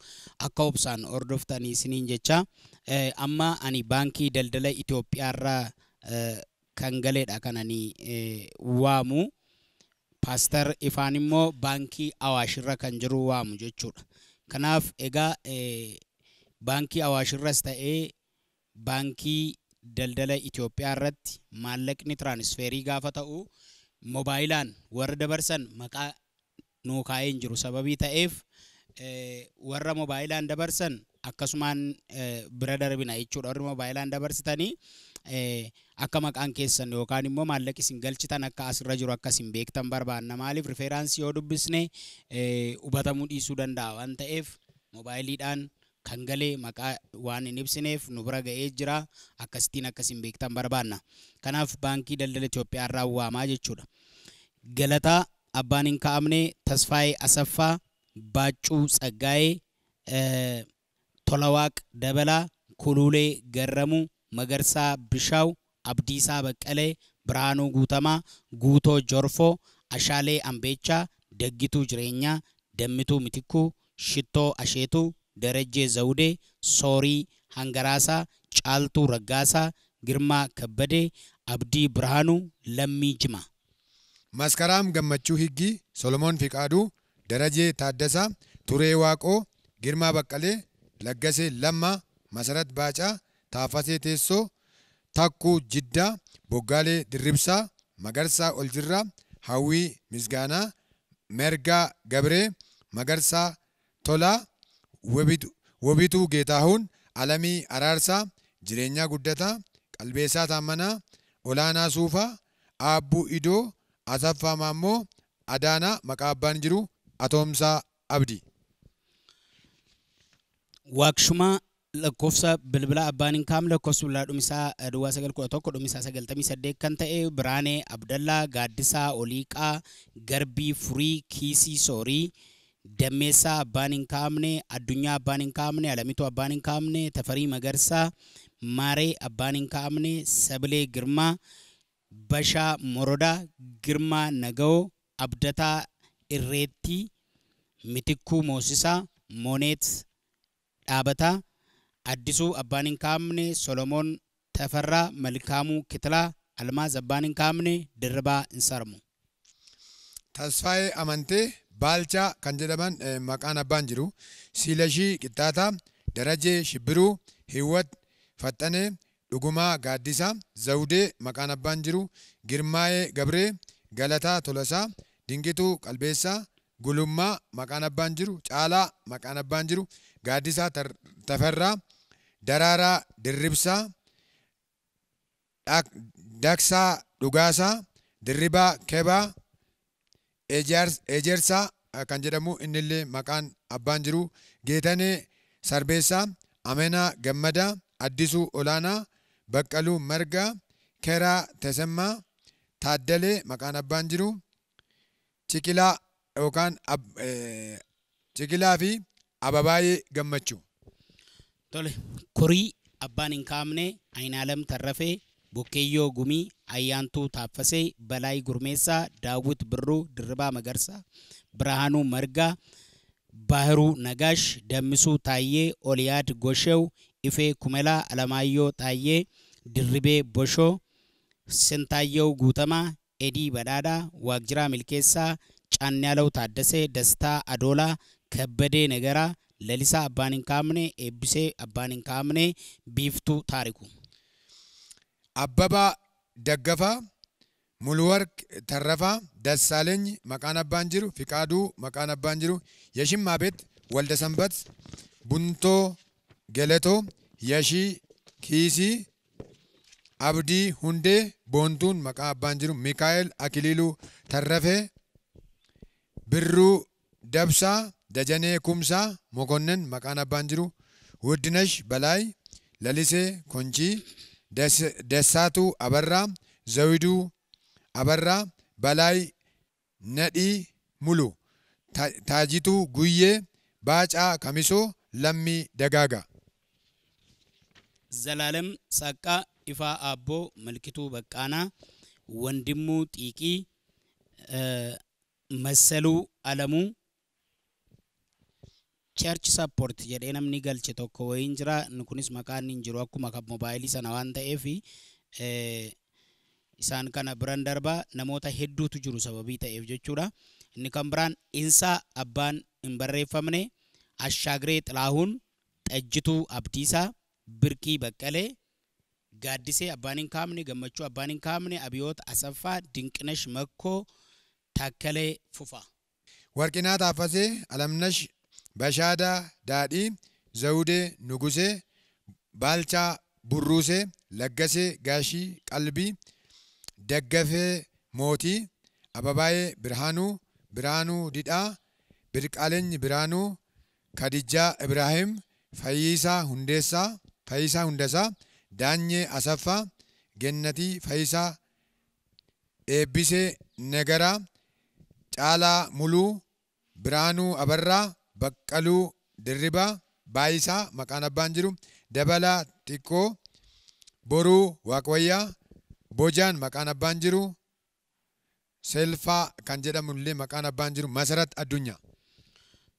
B: akka obsaan hordoftanii isiniin jecha. Amma ani Baankii Daldala Itoophiyaarraa kan galeedha kan ani waamu. Paaster Ifaan immoo Baankii Awaashirra kan jiru waamu jechuudha. Kanaaf egaa Baankii Awaashirras ta'ee Baankii Daldala Itoophiyaa irratti maallaqni tiraanisferii gaafa ta'u moobaayilaan warra dabarsan maqaa nuu kaa'ee hin jiru sababii ta'eef, warra moobaayilaan dabarsan akkasumaan bira darbina jechuudha. Warri moobaayilaan dabarsitanii akka maqaan keessan yookaan immoo maallaqi isin galchitan akka asirra jiru akka isin beektan barbaanna. Maaliif, reference yoo dubbisne hubatamuu dhiisuu danda'a waan ta'eef, moobaayiliidhaan kan galee maqaa waan hin ibsineef nu bira ga'ee jira, akkasittiin akkasin beektan barbaanna. Kanaaf Baankii Daldala Itoophiyaa irraa waamaa jechuudha. Galataa abbaan hin kaa'amne, Tasfaayee Asaffaa, Baaccuu Tsaggaayee, Tolawaaq Dabalaa, Kuluulee Garramuu, Magarsaa Bishaaw, Abdiisaa Baqqalee, Birhaanuu Guutamaa, Guutoo Jorfoo, Ashaalee Ambeechaa, Daggituu Jireenyaa, Dammituu Mitikkuu, Shittoo Asheetuu, Darajjee Zawudee, Soorii Hangaraasaa, Caaltuu Raggaasaa, Girmaa Kabbadee, Abdii Birhaanuu, Lammii Jimaa.
C: Maskaraam Gammachuu Higgii, Solomoon Fiqaaduu, Darajee Taaddasaa, Turee Waaqoo, Girmaa Baqqalee, Laggasee Lammaa, Masarat Baacaa, Taafasee Teessoo, Takkuu Jiddaa, Boggaalee Dirribsaa, Magarsaa Oljirraa, Hawwii Misgaanaa, Mergaa Gabree, Magarsaa Tolaa, Wabituu Geetaahuun, Alamii Araarsaa, Jireenyaa Guddataa, Qalbeessaa Taammanaa, Olaanaa Suufaa, Aabbuu Idoo, Asaffaa Maammoo, Adaanaa maqaa abbaan jiru, Atoomsaa Abdii.
B: Waaqshumaa lakkoofsa bilbila abbaan hin kaa'amne, lakkoofsa bilbilaa dhumisaa 0911, dhumisaa 98 kan ta'e, Biraanee Abdallaa, Gaaddisaa Oliiqaa, Garbii Furii, Kiisii Soorii, Dammeessaa abbaan hin kaa'amne, Addunyaa abbaan hin kaa'amne, Alamituu abbaan hin kaa'amne, Tafarii Magarsaa, Maaree abbaan hin kaa'amne, Sabilee Girmaa, Bashaa Morodaa, Girmaa Naga'oo, Abdataa Irreettii, Mitikkuu Moosisaa, Mooneet Dhaabataa, Addisuu abbaan hin kaa'amne, Solomoon Tafarraa, Malkaamuu Kitilaa, Almaaz abbaan hin kaa'amne, Dirribaa Insarmu.
C: Tasfaayee Amantee Baalchaa kan jedhaman maqaan abbaan jiru, Siilashii Qixxaataa, Darajee Shibbiruu, Hiwwat Faxxanee, Dhugumaa Gaaddisaa, Zawudee maqaan abbaan jiru, Girmaa'ee Gabree, Galataa Tolasaa, Dinqituu Qalbeessaa, Gulummaa maqaan abbaan jiru, Caalaa maqaan abbaan jiru, Gaaddisaa Tafarraa, Daraaraa Dirribsaa, Daksaa Dhugaasaa, Dirribaa Kebaa, Ejersaa kan jedhamu innillee maqaan abbaan jiru, Geetanee Sarbeessaa, Amenaa Gammadaa, Addisuu Olaanaa, Baqqaluu Margaa, Keraa Tesemmaa, Taaddalee maqaan abbaan jiru, Ciqilaa yookaan Ciqilaa fi Ababaayee Gammachuu.
B: Tole, Kurii abbaan hin kaa'amne, Ayinaalam Tarrafee, Bokkeeyyoo Gumii, Ayyaantuu Taaffasee, Balaay Gurmeessaa, Daawwit Birruu, Dirribaa Magarsaa, Birhaanuu Margaa, Baahiruu Nagaash, Dammisuu Taayyee, Oliyaad Goshew, Ifee Kumelaa, Alamaayyoo Taayyee, Dirribee Boshoo, Sintaayyoo Guutamaa, Edii Badhaadhaa, Waaqjiraa Milkeessaa, Caannaalaw Taaddasee, Dastaa Adoolaa, Kabbadee Nagaraa, Lalisaa abbaan hin kaa'amne, Eebbisee abbaan hin kaa'amne, Biiftuu Taariku.
C: Abbabaa Daggafaa, Muluwarq Tarrafaa, Dassaaleny maqaan abbaan jiru, Fiqaaduu maqaan abbaan jiru, Yashimmaabet Waldasanbat, Buntoo Galatoo, Yashii Kiisii, Abdii Hundee, Boontuun maqaa abbaan jiru, Mikaa'el Akiliiluu Tarrafee, Birruu Dabsaa, Dajanee Kumsaa, Mokonnin maqaan abbaan jiru, Wuddinash Balaay, Lalisee Konchii, Dassaatuu Abarraa, Zawiduu Abarraa, Balaay Nadhii Mulu, Taajituu Guyyee, Baacaa Kamisoo, Lammii Dagaagaa.
B: Zalaalem Saqqaa, Ifaa Aabboo, Malkituu Baqqaanaa, Wandimmuu Xiiqii, Massaluu Alamuu, Church Support jedhee namni galche tokko wayiin jira. Inni kunis maqaan hin jiru akkuma kan moobaayilii sana waan ta'eef isaan kana biran darbaa, namoota hedduutu jiru sababii ta'eef jechuudha. Inni kan biraan Insaa abbaan hin barreeffamne, Ashaagiree Xilaahuun, Xajjituu Abdiisaa, Birqii Baqqalee, Gaaddisee abbaan hin kaa'amne, Gammachuu abbaan hin kaa'amne, Abiyoot Asaffaa, Dinqinash Makkoo, Taakkalee Fufaa.
C: Warqinaa Taaffasee, Alamnash Bashaadaa Daadhii, Zawudee Nugusee, Baalchaa Burruusee, Laggasee Gaashii Qalbii, Daggafee Mootii, Ababaayee Birhaanuu, Birhaanuu Didhaa, Birqaaleny Birhaanuu, Kadijjaa Ibraahim, Fayyisaa Hundeessaa, Fayyisaa Hundasaa, Daanyee Asaffaa, Gennatii Fayyisaa, Eebbisee Nagaraa, Caalaa Muluu, Birhaanuu Abarraa, Baqqaluu Dirribaa, Baayisaa maqaan abbaan jiru, Dabalaa Xiqqoo, Boruu Waaqwayyaa, Bojaan maqaan abbaan jiru, Selfaa kan jedhamu illee maqaan abbaan jiru, Masarat Addunyaa.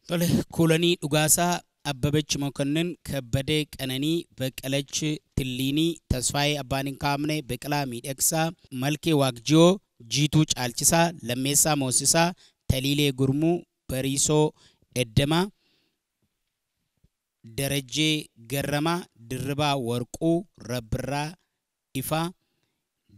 B: Tole, Kuulanii Dhugaasaa, Abbabech Mokonnin, Kabbadee Qananii, Baqqalach Tilliinii, Tasfaayee abbaan hin kaa'amne, Biqilaa Miidhagsaa, Malkee Waaqjiyoo, Jiituu Caalchisaa, Lammeessaa Moosisaa, Taliilee Gurmuu, Bariisoo Eddamaa, Darajjee Garramaa, Dirribaa Warquu, Rabbirraa Ifaa,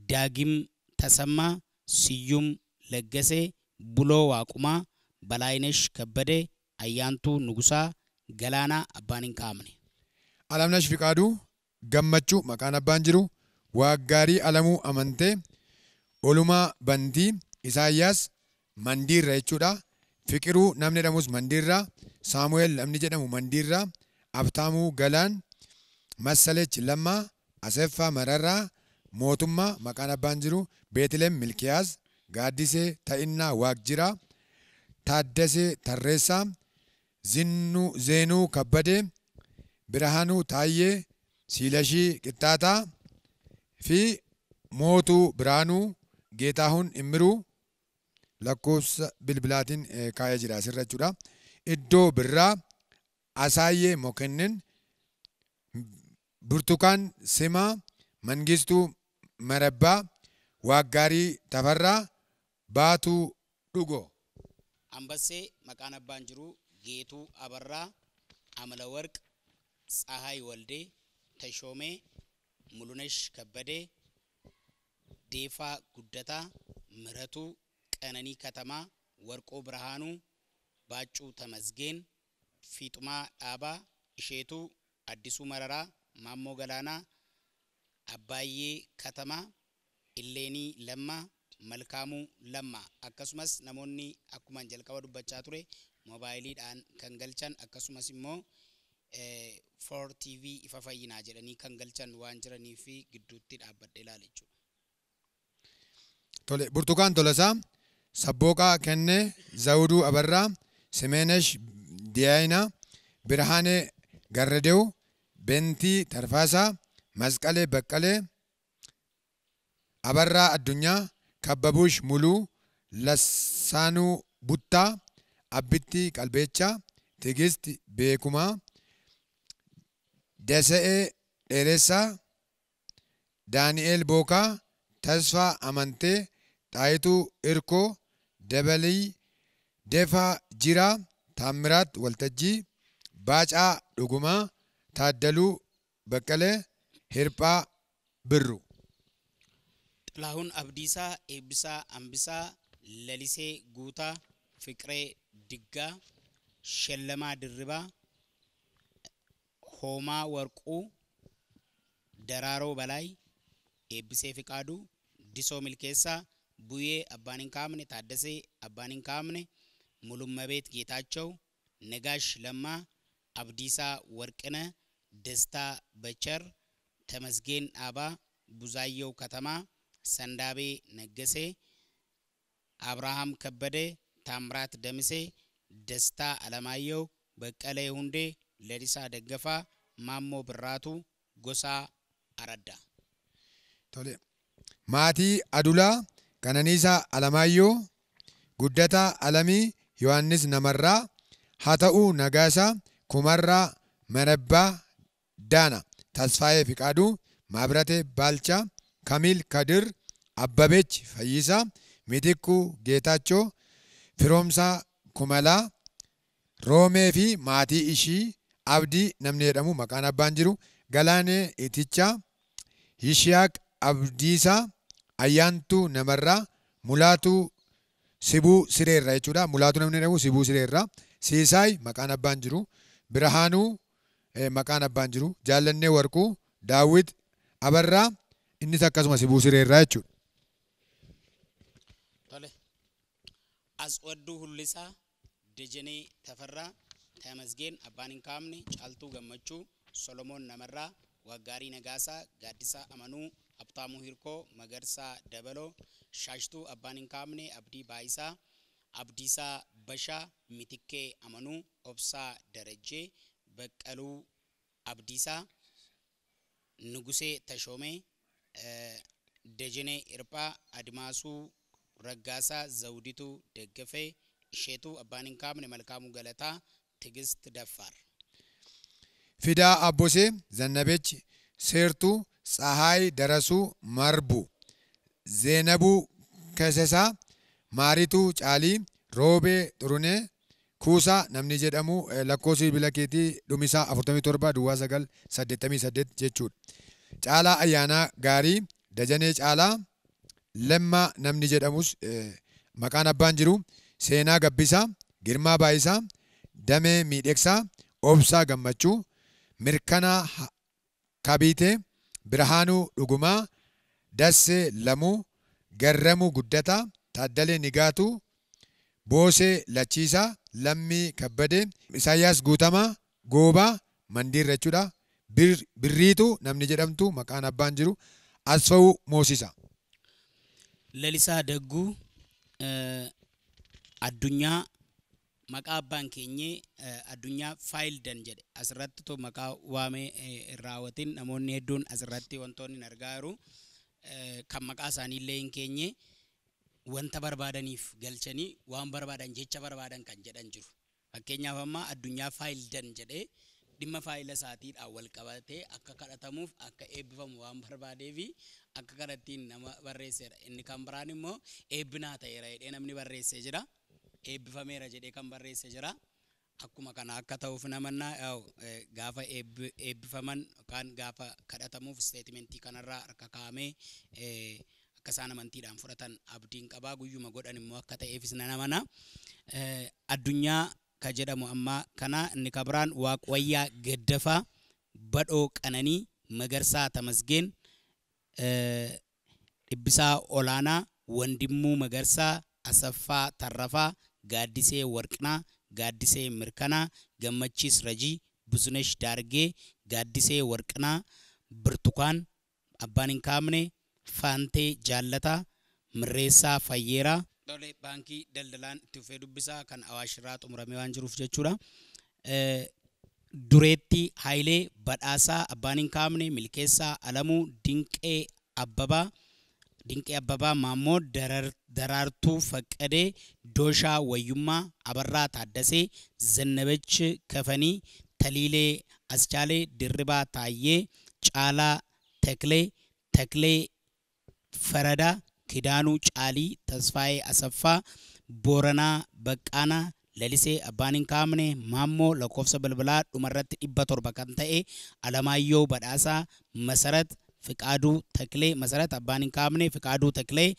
B: Daagim Tasammaa, Siyyum Laggasee, Buloo Waaqumaa, Balaayinesh Kabbadee, Ayyaantuu Nugusaa, Galaanaa abbaan hin kaa'amne.
C: Alamnash Fiqaaduu, Gammachuu maqaan abbaan jiru, Waaggaarii Alamuu Amantee, Olumaa Bantii, Isaayyaas Mandiirra jechuudha. Fiqiruu namni jedhamus Mandiirra, Saamu'eel namni jedhamu Mandiirra, Abtaamuu Galaan, Massalech Lammaa, Aseffaa Mararraa, Mootummaa maqaan abbaan jiru, Beetilem Milkiyaas, Gaaddisee Ta'innaa Waaqjiraa, Taaddasee Tarreessaa, Zinnuu Zeenuu Kabbadee, Birhaanuu Taayyee, Siilashii Qixxaataa fi Mootuu Birhaanuu, Geetaahun Immiruu lakkoofsa bilbilaatiin kaa'ee jira asirra jechuudha. Iddoo Birraa, Asaayyee Mokennin, Burtukaan Simaa, Mangistuu Marabbaa, Waaggaarii Tafarraa, Baatuu Dhugoo.
B: Ambassee maqaan abbaan jiru, Geetuu Abarraa, Amala Warq, Tsahaay Waldee, Tashoomee, Mulunesh Kabbadee, Deefaa Guddataa, Miratuu Qananii Katamaa, Warqoo Birhaanuu, Baaccuu Tamasgeen, Fiixumaa Dhaabaa, Isheetuu Addisuu Mararaa, Maammoo Galaanaa, Abbaayyee Katamaa, Illeenii Lammaa, Malkaamuu Lammaa. Akkasumas namoonni akkuma jalqaba dubbachaa ture moobaayiliidhaan kan galchan, akkasumas immoo for TV Ifa Fayyinaa jedhanii kan galchan waan jiranii fi gidduutti dhaabbadhee ilaala jechuudha.
C: Tole, Burtukaan Tolasaa, Sabbooqaa Kennee, Zawuduu Abarraa, Simeenesh Diyaayinaa, Birhaanee Garradew, Bentii Tarfaasaa, Masqalee Baqqalee, Abarraa Addunyaa, Kabbabuush Muluu, Lassaanuu Buttaa, Abbittii Qalbeechaa, Tigist Beekumaa, Dasa'ee Dheeressaa, Daani'eel Bookaa, Tasfaa Amantee, Xaayituu Irkoo, Dabalii Defaa Jiraa, Taammiraat Waltajjii, Baacaa Dhugumaa, Taaddaluu Baqqalee, Hirphaa Birru.
B: Xilahuun Abdiisaa, Eebbisaa Ambisaa, Lalisee Guutaa, Fiqiree Diggaa, Shallamaa Dirribaa, Hoomaa Warquu, Daraaroo Balaay, Eebbisee Fiqaaduu, Disoo Milkeessaa, Buyee abbaan hin kaa'amne, Taaddasee abbaan hin kaa'amne, Mulummabeet Geetaachaw, Nagaash Lammaa, Abdiisaa Warqina, Dastaa Bachar, Tamasgeen Dhaabaa, Buzaayyoo Katamaa, Sandaabee Naggasee, Abrahaam Kabbadee, Taamraat Damisee, Dastaa Alamaayyoo, Baqqalee Hundee, Lalisaa Daggafaa, Maammoo Birraatuu, Gosaa Araddaa.
C: Tole. Maatii Adulaa, Qananiisaa Alamaayyoo, Guddataa Alamii, Yohaannis Namarraa, Hata'uu Nagaasaa, Kumarraa Marabbaa Daana, Tasfaayee Fiqaaduu, Maabratee Baalchaa, Kamiil Kadir, Abbabech Fayyisaa, Mitikkuu Geetaachoo, Firoomsaa Kumalaa, Roomee fi maatii ishii, Abdii namni jedhamu maqaan abbaan jiru, Galaanee Itichaa, Yishiyaaq Abdiisaa, Ayyaantuu Namarraa, Mulaatuu Sibuu Sireerraa jechuudha. Mulaatuu namni jedhamu Sibuu Sireerraa. Siisaay maqaan abbaan jiru, Birhaanuu maqaan abbaan jiru, Jaallannee Warquu, Daawit Abarraa, innis akkasuma Sibuu Sireerraa jechuudha.
B: Tole. Aswadduu Hullisaa, Dejenee Tafarraa, Tamasgeen Abbaan hin kaa'amne, Caaltuu Gammachuu, Solomoon Namarraa, Waggaarii Nagaasaa, Gaaddisaa Amanuu, Habtaamuu Hirkoo, Magarsaa Dabaloo, Shaashtuu Abbaan hin kaa'amne, Abdii Baayisaa, Abdiisaa Bashaa, Mitikkee Amanuu, Obsaa Darajjee, Baqqaluu Abdiisaa, Nugusee Tashoomee, Dejenee Hirphaa, Admaasuu Raggaasaa, Zawudituu Daggafee, Isheetuu Abbaan hin kaa'amne, Malkaamuu Galataa, Tigist Daffaar.
C: Fidaa Abbosee, Zannabech Seertuu, Tsahaay Darasuu Marbu, Zeenabuu Kesesaa, Maarituu Caalii, Roobee Xurunee, Kuusaa namni jedhamu lakkoofsa bilbila keetii dhumisaa 47 duwwaa 9 88 jechuudha. Caalaa Ayyaanaa Gaarii, Dajanee Caalaa, Lemmaa namni jedhamus maqaan abbaan jiru, Seenaa Gabbisaa, Girmaa Baayisaa, Damee Miidhegsaa, Obsaa Gammachuu, Mirkanaa Kabiitee, Birhaanuu Dhugumaa, Dassee Lamuu, Garramuu Guddataa, Taaddalee Nigaatuu, Boosee Lachiisaa, Lammii Kabbadee, Isaayyaas Guutamaa, Goobaa Mandiirra jechuudha. Birriituu namni jedhamtu maqaan abbaan jiru, Asfa'uu Moosisa.
B: Lalisaa Dagguu, Addunyaa maqaa abbaan keenyee Addunyaa Faayildan jedhe asirratti to maqaa waamee hin raawwatin namoonni hedduun asirratti wantoonni hin argaa jiru kan maqaa isaanii illee hin keenye wanta barbaadaniif galchanii waan barbaadan jecha barbaadan kan jedhan jiru. Fakkeenyaaf amma Addunyaa Faayildan jedhee dhimma faayila isaatiidhaan wal qabatee akka kadhatamuuf akka eebbifamu waan barbaadeefi akka kanattiin nama barreessedha. Inni kan biraan immoo eebbinaa ta'eera jedhee namni barreessee jira. Eebbifameera jedhee kan barreessee jira. Akkuma kana akka ta'uuf namannaa gaafa eebbifaman yookaan gaafa kadhatamuuf isteetimentii kanarraa harka kaa'amee akka isaan amantiidhaan fudhatan abdiin qabaa guyyuma godhan immoo akka ta'eefis nan amana. Addunyaa ka jedhamu amma kana inni ka biraan Waaqwayyaa Gaddafaa, Badhoo Qananii, Magarsaa Tamasgeen, Dhibbisaa Olaanaa, Wandimmuu Magarsaa, Asaffaa Tarrafaa, Gaaddisee Warqinaa, Gaaddisee Mirkanaa, Gammachiis Rajii, Buzunesh Daargee, Gaaddisee Warqinaa, Birtukaan, Abbaan hin kaa'amne, Faantee Jaallataa, Mirreessaa Fayyeeraa. Tole, baankii daldalaan itti fufee dubbisaa kan Awaashirraa xumuramee waan jiruuf jechuudha. Dureetti Hayilee Badhaasaa, Abbaan hin kaa'amne, Milkeessaa Alamuu, Dinqee Abbabaa, Dinqee Abbabaa Maammoo, Daraartuu Faqqadee, Dooshaa Wayyummaa, Abarraa Taaddasee, Zannabech Kafanii, Taliilee Aschaalee, Dirribaa Taayyee, Caalaa Taklee, Taklee Faradaa, Kidaanuu Caalii, Tasfaayee Asaffaa, Booranaa Baqqaanaa, Lalisee Abbaan hin kaa'amne, Maammoo lakkoofsa bilbilaa dhumarratti 700 kan ta'e, Alamaayyoo Badhaasaa, Masarat Fiqaaduu Taklee, Masarat Abbaan hin kaa'amne, Fiqaaduu Taklee,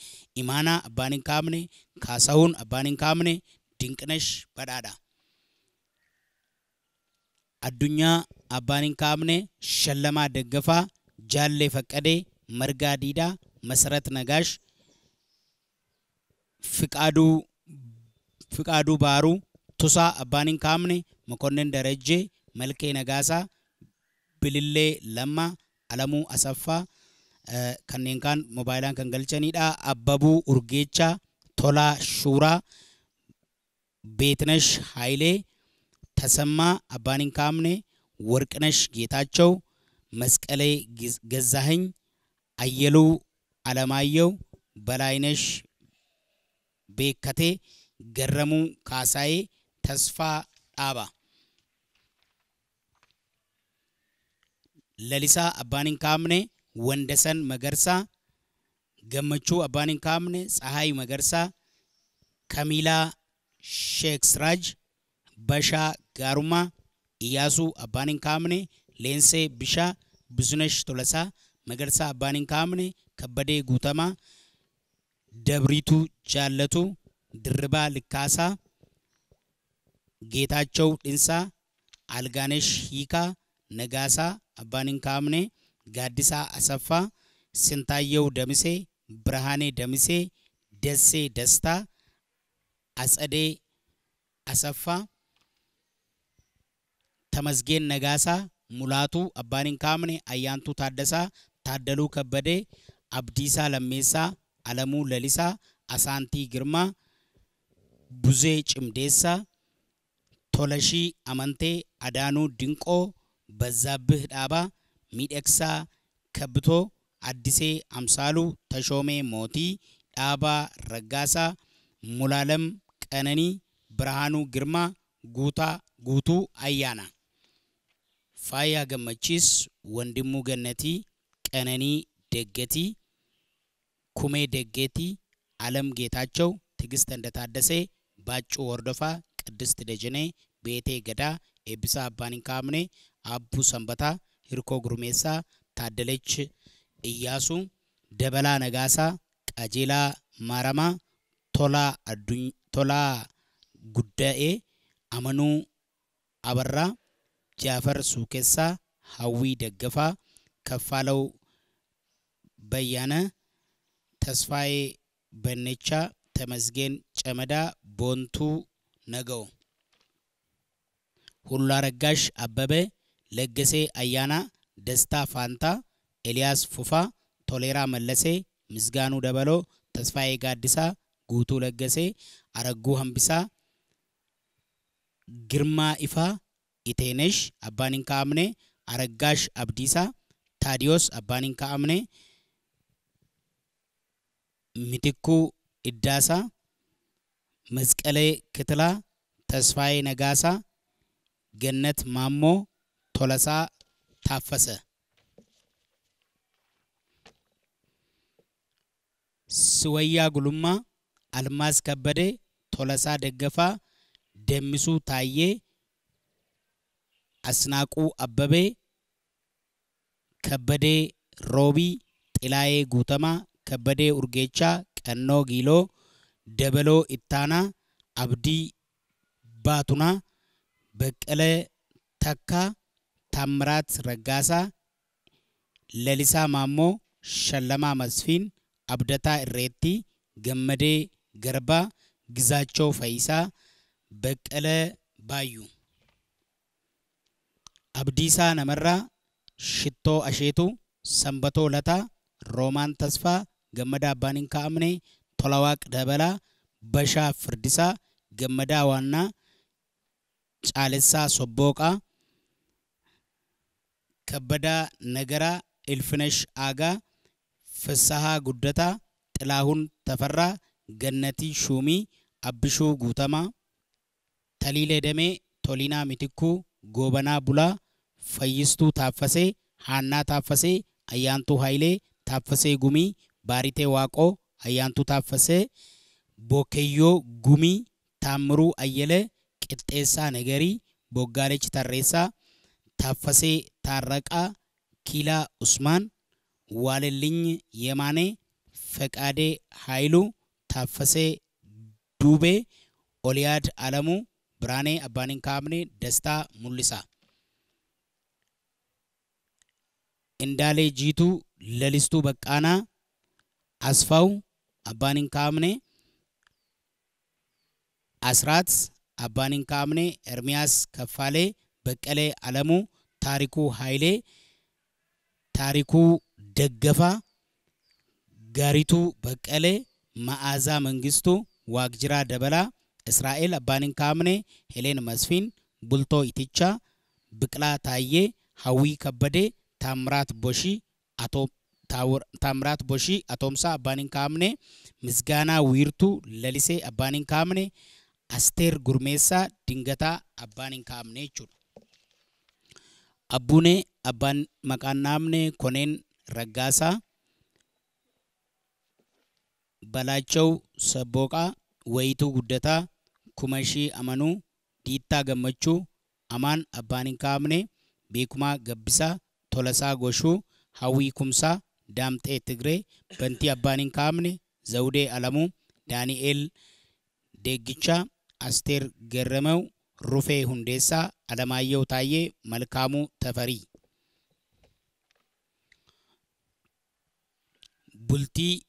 B: Imaanaa Abbaan hin kaa'amne, Kaasahuun Abbaan hin kaa'amne, Dinqinash Badhaadha. Addunyaa Abbaan hin kaa'amne, Shallamaa Daggafaa, Jaallee Faqqadee, Margaa Diidaa, Masarat Nagaash, Fiqaaduu Baaruu, Tusaa Abbaan hin kaa'amne, Mokonnin Darajjee, Malkee Nagaasaa, Bilillee Lammaa, Alamuu Asaffaa, kanneen kaan moobaayilaan kan galchanidha. Abbabuu Urgeechaa, Tolaa Shuuraa, Beetnash Hayilee, Tasammaa Abbaan hin kaa'amne, Warqinash Geetaachoo, መስቀሌ ገዛኸኝ፣ አየሉ አለማየሁ፣ በላይነሽ ቤከቴ፣ ገረሙ ካሳዬ፣ ተስፋ ዳባ። ለሊሳ አባን hin kaafne፣ ወንደሰን መገርሳ፣ ገመቹ አባን hin kaafne፣ ፀሐይ መገርሳ፣ ከሚላ ሼክ ስራጅ፣ በሻ ጋሩማ፣ ኢያሱ አባን hin kaafne፣ ሌንሴ ቢሻ፣ ብዙነሽ ቶለሳ፣ መገርሳ አባን hin kaafne፣ ከበዴ ጉተማ፣ ደብሪቱ ጃለቱ፣ ድርባ ልካሳ፣ ጌታቸው ዲንሳ፣ አልጋነሽ ሂካ፣ ነጋሳ አባን hin kaafne፣ ጋዲሳ አሰፋ፣ ስንታየው ደምሴ፣ ብርሃኔ ደምሴ፣ ደሴ ደስታ፣ አጸዴ አሰፋ፣ ተመስገን ነጋሳ፣ ሙላቱ አባን hin kaafne፣ አያንቱ ታደሳ፣ ታደሉ ከበዴ፣ አብዲሳ ለሜሳ፣ አለሙ ለሊሳ፣ አሳንቲ ግርማ፣ ቡዜ ጭምዴሳ፣ ቶለሺ አመንቴ፣ አዳኑ ድንቆ፣ በዛብህ ዳባ፣ ሚደቅሳ ከብቶ፣ አዲሴ አምሳሉ፣ ተሾሜ ሞቲ፣ ዳባ ረጋሳ፣ ሙላለም ቀነኒ፣ ብርሃኑ ግርማ፣ ጉታ ጉቱ አያና። ፋያ ገመቺስ፣ ወንድሙ ገነቲ፣ ቀነኒ ደገቲ፣ ኩሜ ደጌቲ፣ አለም ጌታቸው፣ ትዕግስት እንደታደሴ፣ ባጩ ወርዶፋ፣ ቅድስት ደጀኔ፣ ቤቴ ገዳ፣ ኤቢሳ አባን hin kaafne፣ አቡ ሰንበታ፣ ሂርኮ ጉርሜሳ፣ ታደለች እያሱ፣ ደበላ ነጋሳ፣ ቀጀላ ማረማ፣ ቶላ ጉዳኤ፣ አመኑ አበራ፣ ጃፈር ሱኬሳ፣ ሀዊ ደገፋ፣ ከፋለው በያነ፣ ተስፋዬ በኔቻ፣ ተመስገን ጨመዳ፣ ቦንቱ ነገው። ሁሉ አረጋሽ አበበ፣ ለገሴ አያና፣ ደስታ ፋንታ፣ ኤልያስ ፉፋ፣ ቶሌራ መለሴ፣ ምስጋኑ ደበሎ፣ ተስፋዬ ጋዲሳ፣ ጉቱ ለገሴ፣ አረጉ ሀምቢሳ፣ ግርማ ኢፋ፣ ኢቴነሽ አባን hin kaafne፣ አረጋሽ አብዲሳ፣ ታዲዮስ አባን hin kaafne፣ ሚትኩ ኢዳሳ፣ መስቀሌ ክትላ፣ ተስፋዬ ነጋሳ፣ ገነት ማሞ፣ ቶለሳ ታፈሰ። ስወያ ጉሉማ፣ አልማዝ ከበደ፣ ቶለሳ ደገፋ፣ ደሚሱ ታዬ፣ አስናቁ አበቤ፣ ከበዴ ሮቢ፣ ጥላዬ ጉተማ፣ ከበዴ ኡርጌቻ፣ ቀኖ ጊሎ፣ ደበሎ ኢታና፣ አብዲ ባቱና፣ በቀለ ተካ፣ ታምራት ረጋሳ፣ ለሊሳ ማሞ፣ ሸለማ መስፊን፣ አብደታ እሬቲ፣ ገመዴ ገርባ፣ ግዛቸው ፈይሳ፣ በቀለ ባዩ። አብዲሳ ነመራ፣ ሽቶ አሼቱ፣ ሰንበቶ ለታ፣ ሮማን ተስፋ፣ ገመዳ አባን hin kaafne፣ ቶለዋቅ ደበላ፣ በሻ ፍርዲሳ፣ ገመዳ ዋና፣ ጫለሳ ሶቦቃ፣ ከበዳ ነገራ፣ እልፍነሽ አጋ፣ ፍስሐ ጉደታ፣ ጥላሁን ተፈራ፣ ገነቲ ሹሚ፣ አብሹ ጉተማ፣ ተሊሌ ደሜ፣ ቶሊና ሚትኩ፣ ጎበና ቡላ፣ ፈይስቱ ታፈሴ፣ ሀና ታፈሴ፣ አያንቱ ኃይሌ፣ ታፈሴ ጉሚ፣ ባሪቴ ዋቆ፣ አያንቱ ታፈሴ፣ ቦኬዮ ጉሚ፣ ታምሩ አየለ፣ ቅጤሳ ነገሪ፣ ቦጋለች ተሬሳ፣ ታፈሴ ታረቃ፣ ኪላ ኡስማን፣ ዋለልኝ የማኔ፣ ፈቃዴ ኃይሉ፣ ታፈሴ ዱቤ፣ ኦልያድ አለሙ፣ ብርሃኔ አባን hin kaafne፣ ደስታ ሙልሳ። እንዳሌ ጂቱ፣ ለሊስቱ በቃና፣ አስፋው አባን hin kaafne፣ አስራት አባን hin kaafne፣ ኤርሚያስ ከፋሌ፣ በቀለ አለሙ፣ ታሪኩ ኃይሌ፣ ታሪኩ ደገፋ፣ ጋሪቱ በቀለ፣ መዓዛ መንግስቱ፣ ዋቅጅራ ደበላ፣ እስራኤል አባን hin kaafne፣ ሄሌን መስፊን፣ ቡልቶ ኢትቻ፣ ብቅላ ታዬ፣ ሀዊ ከበዴ፣ Taamiraat Boshii Taamiraat Boshii Atoomsaa abbaan hin kaa'amne, Misgaanaa Wiirtuu Lalisee abbaan hin kaa'amne, Asteer Gurmeessaa Dingataa abbaan hin kaa'amne jechuudha. Abbuunee abbaan maqaan dhahamne, Koneen Raggaasaa, Balaachaw Sabbooqaa, Wayituu Guddataa, Kumashii Amanuu, Diittaa Gammachuu, Amaan abbaan hin kaa'amne, Beekumaa Gabbisaa, Tolasaa Goshuu, Hawwii Kumsaa, Daamxee Tigree, Bantii abbaan hin kaa'amne, Zawudee Alamuu, Daani'eel Deeggichaa, Asteer Gerremew, Rufee Hundeessaa, Alamaayyoo Taayyee, Malkaamuu Tafarii. Bultii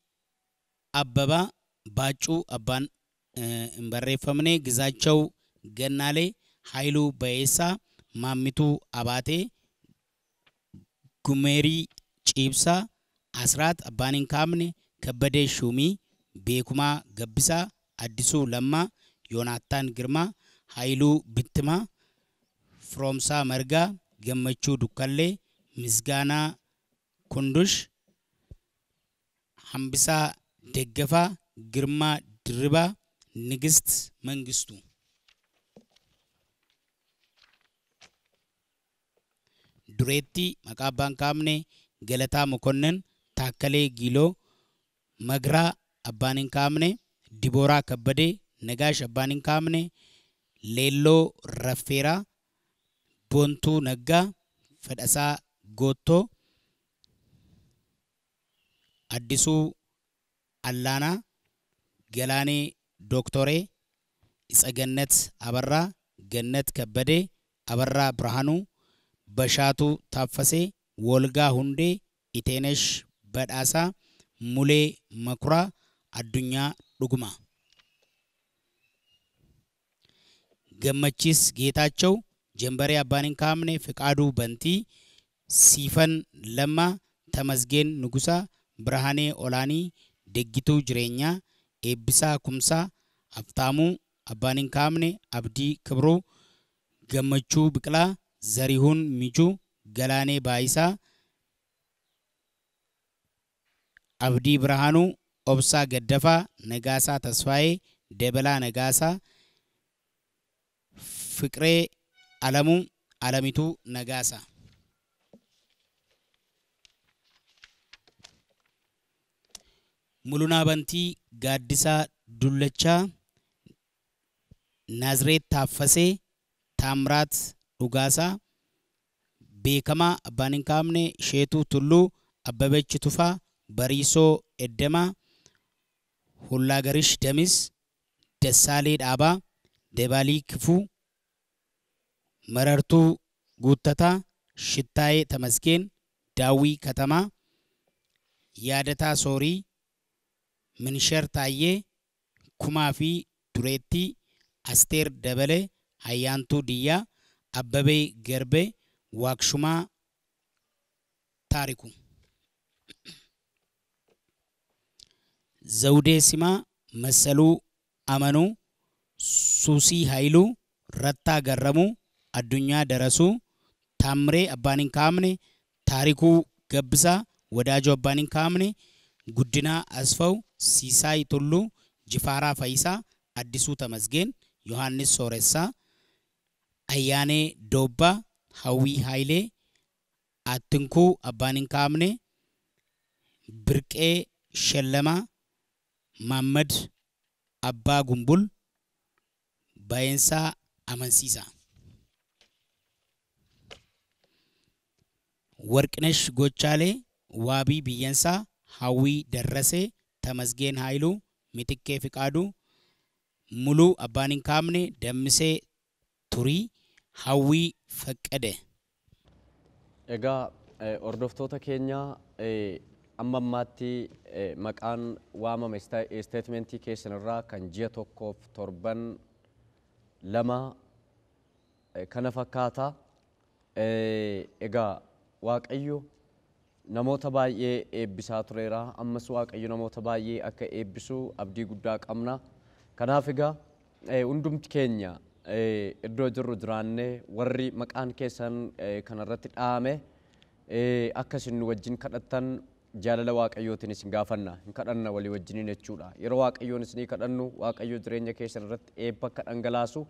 B: Abbabaa Baaccuu abbaan hin barreeffamne, Gizaachaw Gannaalee, Haayiluu Bayeessaa, Maammituu Abaatee, Gumeerii Ciibsaa, Asraat abbaan hin kaa'amne, Kabbadee Shuumii, Beekumaa Gabbisaa, Addisuu Lammaa, Yoonaattaan Girmaa, Haayiluu Bittimaa, Firoomsaa Margaa, Gammachuu Dukkallee, Misgaanaa Kundush, Hambisaa Deggafaa, Girmaa Dirribaa, Nigist Mangistuu. Dureettii maqaa abbaan kaa'amne, Galataa Mokonnon, Taakkalee Giiloo, Magraa abbaan hin kaa'amne, Dibooraa Kabbadee, Nagaash abbaan hin kaa'amne, Leelloo Raffeeraa, Boontuu Naggaa, Fedhasaa Goottoo, Addisuu Allaanaa, Galaanee Dooktoree, Itsagannat Abarraa, Gannat Kabbadee, Abarraa Birhaanuu, Bashaatuu Taaffasee, Wolgaa Hundee, Iteenesh Badhaasaa, Mulee Makuraa, Addunyaa Dhugumaa. Gammachiis Geetaachaw, Jambaree abbaan hin kaa'amne, Fiqaaduu Bantii, Siifan Lammaa, Tamasgeen Nugusaa, Birhaanee Olaanii, Deggituu Jireenyaa, Eebbisaa Kumsaa, Aftaamuu abbaan hin kaa'amne, Abdii Kibruu, Gammachuu Biqilaa, Zarihuun Mijuu, Galaanee Baayisaa, Abdii Birhaanuu, Obsaa Gaddafaa, Nagaasaa Tasfaayee, Dabalaa Nagaasaa, Fiqiree Alamuu, Alamituu Nagaasaa. Mulunaa Bantii, Gaaddisaa Dullachaa, Naazreet Taaffasee, Taamiraat Dhugaasaa, Beekamaa abbaan hin kaa'amne, Sheetuu Tulluu, Abbabech Tufaa, Bariisoo Eddemaa, Hullaagarish Damis, Dassaalee Dhaabaa, Dabalii Kifuu, Marartuu Guuttataa, Shittaayee Tamasgeen, Daawwii Katamaa, Yaadataa Soorii, Minshar Taayyee, Kumaa fi Dureettii, Asteer Dabalee, Ayyaantuu Diyyaa, Abbabee Garbee, Waaqshumaa Taariku. Zawudee Simaa, Massaluu Amanuu, Suusii Haayiluu, Rattaa Garramuu, Addunyaa Darasuu, Taammiree abbaan hin kaa'amne, Taarikuu Gabbisaa, Wadaajoo abbaan hin kaa'amne, Guddinaa Asfaw, Siisaay Tulluu, Jifaaraa Fayisaa, Addisuu Tamasgeen, Yohaannis Sooressaa, Ayyaanee Doobbaa, Hawwii Haayilee, Attinkuu abbaan hin kaa'amne, Birqee Shallamaa, Maammad Abbaa Gumbul, Baay'insaa Amansiisaa. Warqinesh Gochaalee, Waabii Biyyansaa, Hawwii Darrasee, Tamasgeen Haayiluu, Mitikkee Fiqaaduu, Muluu abbaan hin kaa'amne, Dammisee Turii, Hawwii Faqqade.
A: Egaa hordoftoota keenya, amma ammaatti maqaan waamame isteetmentii keessan irraa kan ji'a tokkoof torban 2 kana fakkaata. Egaa Waaqayyo namoota baay'ee eebbisaa tureera. Ammas Waaqayyo namoota baay'ee akka eebbisu abdii guddaa qabna. Kanaaf egaa hundumti keenya iddoo jirru jiraannee warri maqaan keessan kanarratti dhaame Akka isin nu wajjin kadhattan jaalala Waaqayyootiin isin gaafanna. Hin kadhanna walii wajjiniin jechuudha. Yeroo Waaqayyoon isinii kadhannu Waaqayyo jireenya keessan irratti eebba akka dhangalaasu,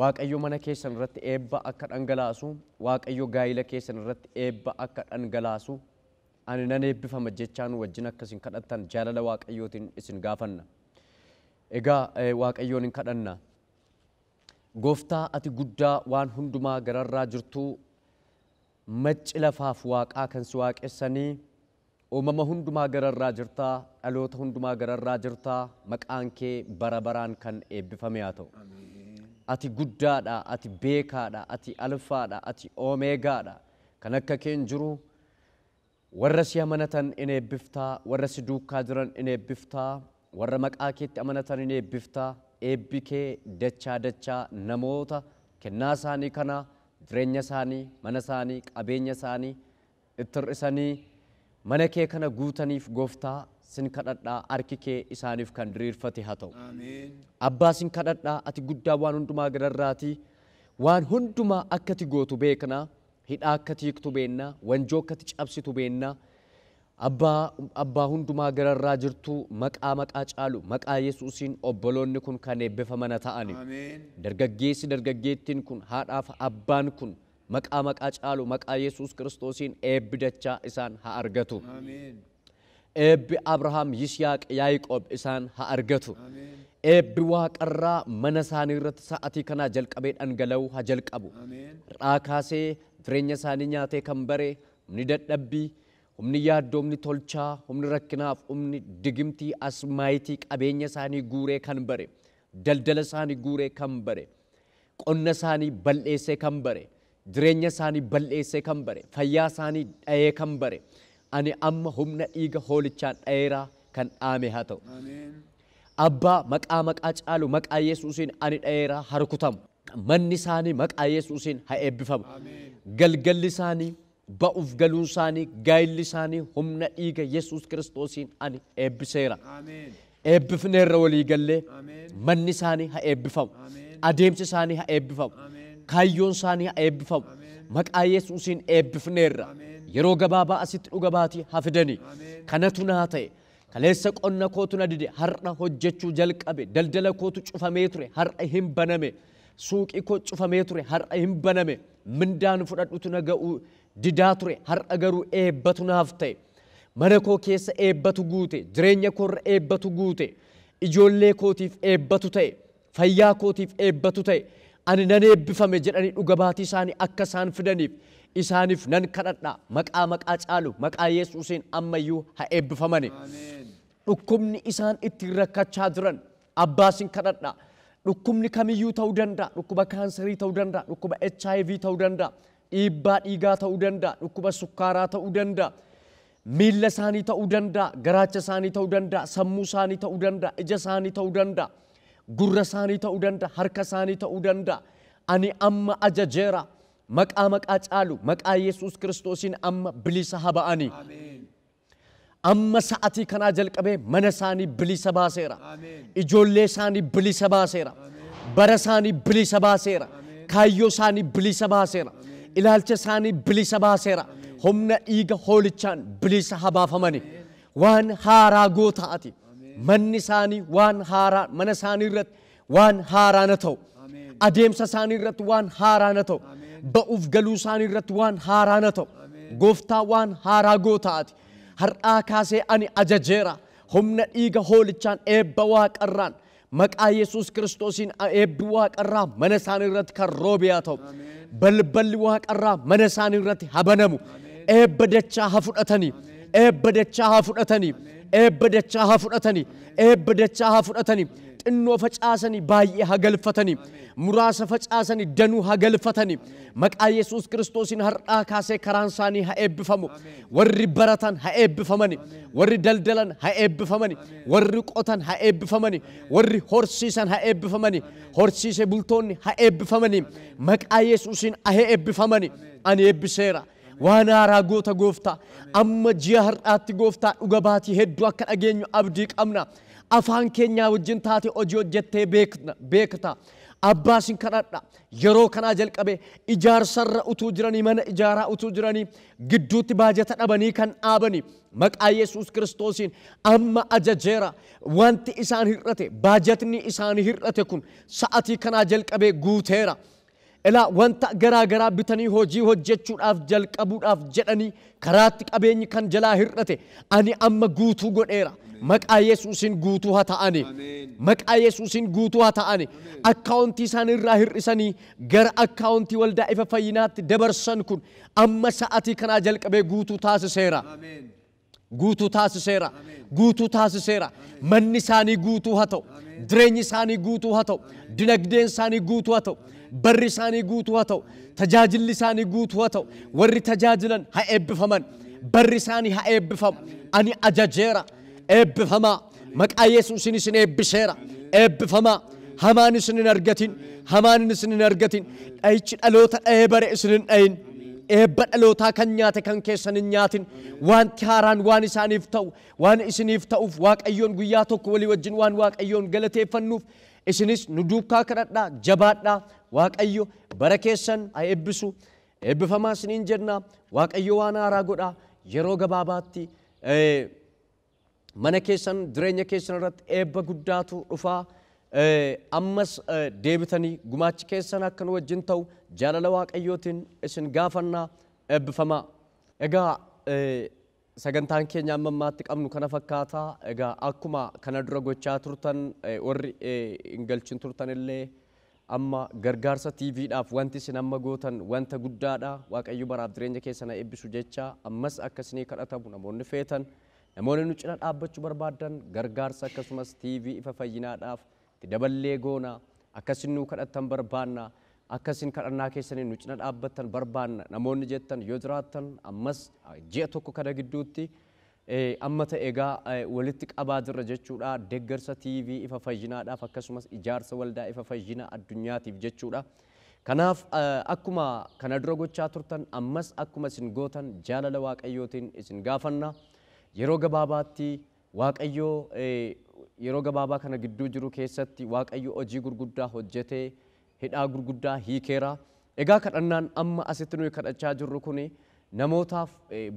A: Waaqayyo mana keessan irratti eebba akka dhangalaasu, Waaqayyo gaa'ila keessan irratti eebba akka dhangalaasu, ani nan eebbifama jechaa nu wajjin akka isin kadhattan jaalala Waaqayyootiin isin gaafanna. Egaa Waaqayyoon hin kadhanna. Gooftaa ati guddaa waan hundumaa gararraa jirtu, macci lafaaf waaqaa kan si waaqessanii, uumama hundumaa gararraa jirtaa, dhaloota hundumaa gararraa jirtaa, maqaan kee bara baraan kan eebbifame haa ta'u. Ati guddaadha, ati beekaadha, ati alfaadha, ati oomeegaadha. Kan akka kee hin jiru. Warra si amanatan in eebbiftaa, warra si duukaa jiran in eebbiftaa, warra maqaa keetti amanatan in eebbiftaa. Eebbi kee dachaa dachaa namoota kennaa isaanii kana jireenya isaanii, mana isaanii, qabeenya isaanii itti hir'isanii mana kee kana guutaniif gooftaa sin kadhadhaa, harki kee isaaniif kan diriirfate haa ta'u. Abbaa sin kadhadhaa, ati guddaa waan hundumaa gararraatii, waan hundumaa akka ati gootu beekna, hidhaa akka ati hiiktu beekna, wanjoo akka ati cabsitu beekna. Abbaa hundumaa gararraa jirtu, maqaa maqaa caalu maqaa Yesuusiin obboloonni kun kan eebbifaman ta'ani. Dargaggeessi dargaggeettiin kun, haadhaaf abbaan kun maqaa maqaa caalu maqaa Yesuus Kiristoosiin eebbi dachaa isaan haa argatu. Eebbi Abrahaam, Yisihaaq, Yaaqoob isaan haa argatu. Eebbi waaqarraa mana isaanii irratti sa'atii kanaa jalqabee dhangala'uu haa jalqabu. Har'aa kaasee jireenya isaanii nyaatee kan bare humni dadhabbii, humni yaaddoo, humni tolchaa, humni rakkinaaf, humni digimtii asmaayitii qabeenya isaanii guuree kan bare, daldala isaanii guuree kan bare, qonna isaanii bal'eessee kan bare, jireenya isaanii bal'eessee kan bare, fayyaa isaanii dha'ee kan bare, ani amma humna dhiiga hoolichaan dha'eeraa kan dhaame haa ta'u. Abbaa maqaa maqaa caalu maqaa Yesuusiin ani dha'eeraa haa rukutamu. Manni isaanii maqaa Yesuusiin haa eebbifamu. Galgalli isaanii, ba'uuf galuun isaanii, gaa'illi isaanii humna dhiiga Yesuus Kiristoosiin ani eebbiseera. Eebbifneerra walii gallee manni isaanii haa eebbifamu. Adeemsi isaanii haa eebbifamu. Kaayyoon isaanii haa eebbifamu. Maqaa Yesuusiin eebbifneerra. Yeroo gabaabaa asitti dhuga baatii haa fidanii. Kanatu naa ta'e. Kaleessa qonna kootu na dide, har'a hojjechuu jalqabe. Daldala kootu cufamee ture, har'a hin baname. Suuqii koo cufamee ture, har'a hin baname. Mindaan fudhadhutu na ga'uu didaa ture, har'a garuu eebbatu naaf ta'e. Mana koo keessa eebbatu guute, jireenya koorra eebbatu guute, ijoollee kootiif eebbatu ta'e, fayyaa kootiif eebbatu ta'e. Ani nan eebbifame jedhanii dhuga baatii isaanii akka isaan fidaniif isaaniif nan kadhadha. Maqaa maqaa caalu maqaa Yesuusiin ammayyuu haa eebbifamani. Dhukkubni isaan ittiin rakkachaa jiran abbaa sin kadhadha. Dhukkubni kamiyyuu ta'uu danda'a. Dhukkuba kaansarii ta'uu danda'a. Dhukkuba HIV ta'uu danda'a. Dhiibbaa dhiigaa ta'uu danda'a. Dhukkuba sukkaaraa ta'uu danda'a. Miilla isaanii ta'uu danda'a. Garaacha isaanii ta'uu danda'a. Sammuu isaanii ta'uu danda'a. Ija isaanii ta'uu danda'a. Gurra isaanii ta'uu danda'a. Harka isaanii ta'uu danda'a. Ani amma ajajeera. Maqaa maqaa caalu maqaa Yesuus Kiristoosiin amma bilisa haa ba'anii. Amma sa'atii kanaa jalqabee mana isaanii bilisa baaseera. Ijoollee isaanii bilisa baaseera. Bara isaanii bilisa baaseera. Kaayyoo isaanii bilisa baaseera. Ilaalcha isaanii bilisa baaseera. Humna dhiiga hoolichaan bilisa haa baafamani. Waan haaraa goota ati. Manni isaanii waan haaraa, mana isaanii irratti waan haaraa na ta'u. Adeemsa isaanii irratti waan haaraa na ta'u. Ba'uuf galuu isaanii irratti waan haaraa na ta'u. Gooftaa waan haaraa goota ati. Har'aa kaasee ani ajajeera. Humna dhiiga hoolichaan eebba waaqarraan maqaa Yesuus Kiristoosiin eebbi waaqarraa mana isaanii irratti kan roobe haa ta'u. Balballi waaqarraa mana isaanii irratti haa banamu. Eebba dachaa haa fudhatanii. Eebba dachaa haa fudhatanii. Eebba dachaa haa fudhatanii. Eebba dachaa haa fudhatanii. Xinnoo facaasanii baay'ee haa galfatanii. Muraasa facaasanii danuu haa galfatanii. Maqaa Yesuus Kiristoosiin har'aa kaasee karaan isaanii haa eebbifamu. Warri baratan haa eebbifamani. Warri daldalan haa eebbifamani. Warri qotan haa eebbifamani. Warri horsiisan haa eebbifamani. Horsiise bultoonni haa eebbifamani. Maqaa Yesuusiin haa eebbifamani. Ani eebbiseera. Waan haaraa goota gooftaa. Amma ji'a har'aatti gooftaa dhuga baatii hedduu akka dhageenyu abdii qabna. Afaan keenyaa wajjin taate hojii hojjettee beekta. Abbaa sin kadhadha. Yeroo kanaa jalqabe ijaarsarra utuu jiranii, mana ijaaraa utuu jiranii gidduutti baajata dhabanii kan dhaabanii maqaa Yesuus Kiristoosiin amma ajajeera. Wanti isaan hir'ate, baajatni isaanii hir'ate kun sa'atii kanaa jalqabee guuteera. Ilaa wanta garaa garaa bitanii hojii hojjechuudhaaf jalqabuudhaaf jedhanii karaatti qabeenyi kan jalaa hir'ate ani amma guutuu godheera. Maqaa Yesuusiin guutuu haa ta'ani. Maqaa Yesuusiin guutuu haa ta'ani. Akkaawuntii isaan irraa hir'isanii gara akkaawuntii waldaa ifa fayyinaatti dabarsan kun amma sa'atii kanaa jalqabee guutuu taasiseera. Guutuu taasiseera. Guutuu taasiseera. Manni isaanii guutuu haa ta'u. Jireenyi isaanii guutuu haa ta'u. Dinagdeen isaanii guutuu haa ta'u. Barri isaanii guutuu haa ta'u. Tajaajilli isaanii guutuu haa ta'u. Warri tajaajilan haa eebbifaman. Barri isaanii haa eebbifamu. Ani ajajeera. Eebbifamaa. Maqaa Yesuusiin isin eebbiseera. Eebbifamaa. Hamaan isin hin argatin. Hamaan isin hin argatin. Dha'ichi dhaloota dha'ee bare isin hin dha'in. Eebba dhalootaa kan nyaate kan keessan hin nyaatin. Wanti haaraan waan isaaniif ta'u, waan isiniif ta'uuf Waaqayyoon guyyaa tokko walii wajjin waan Waaqayyoon galateeffannuuf isinis nu duukaa kadhadhaa, jabaadhaa. Waaqayyo bara keessan haa eebbisu. Eebbifamaa isiniin jenna. Waaqayyo waan haaraa godhaa. Yeroo gabaabaatti mana keessan, jireenya keessan irratti eebba guddaatu dhufaa. Ammas deebitanii gumaachi keessan akka nu wajjin ta'u jaalala Waaqayyootiin isin gaafannaa. Eebbifamaa. Egaa sagantaan keenya amma ammaatti qabnu kana fakkaata. Egaa akkuma kana dura gochaa turtan, warri hin galchin turtan illee amma gargaarsa TVdhaaf wanti isin amma gootan wanta guddaadha. Waaqayyo baraaf jireenya keessan haa eebbisu jecha ammas akka isinii kadhatamu namoonni feetan, namoonni nu cina dhaabbachuu barbaadan gargaarsa akkasumas TV ifa fayyinaadhaaf itti daballee goona. Akkasin nuu kadhattan barbaanna. Akkasin kadhannaa keessanii nu cina dhaabbattan barbaanna. Namoonni jettan yoo jiraattan ammas ji'a tokko kana gidduutti amma ta'e egaa walitti qabaa jirra jechuudha. Deeggarsa TV ifa fayyinaadhaaf akkasumas ijaarsa waldaa ifa fayyinaa addunyaatiif jechuudha. Kanaaf akkuma kana dura gochaa turtan ammas akkuma isin gootan jaalala Waaqayyootiin isin gaafanna. Yeroo gabaabaatti Waaqayyo yeroo gabaabaa kana gidduu jiru keessatti Waaqayyo hojii gurguddaa hojjetee hidhaa gurguddaa hiikeera. Egaa kadhannaan amma asitti nuyi kadhachaa jirru kuni namootaaf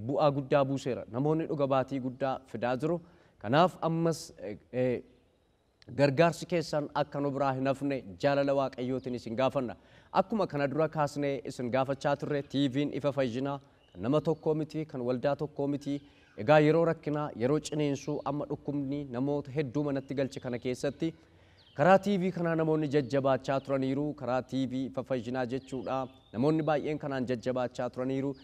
A: bu'aa guddaa buuseera. Namoonni dhuga baatii guddaa fidaa jiru. Kanaaf ammas gargaarsi keessan akka nu biraa hin hafne jaalala Waaqayyootiin isin gaafanna. Akkuma kana dura kaasnee isin gaafachaa turre TV'n ifa fayyinaa kan nama tokkoo miti, kan waldaa tokkoo miti. Egaa yeroo rakkinaa, yeroo ciniinsuu amma dhukkubni namoota hedduu manatti galche kana keessatti karaa TV kanaa namoonni jajjabaachaa turaniiru. Karaa TV ifa fayyinaa jechuudha. Namoonni baay'een kanaan jajjabaachaa turaniiru.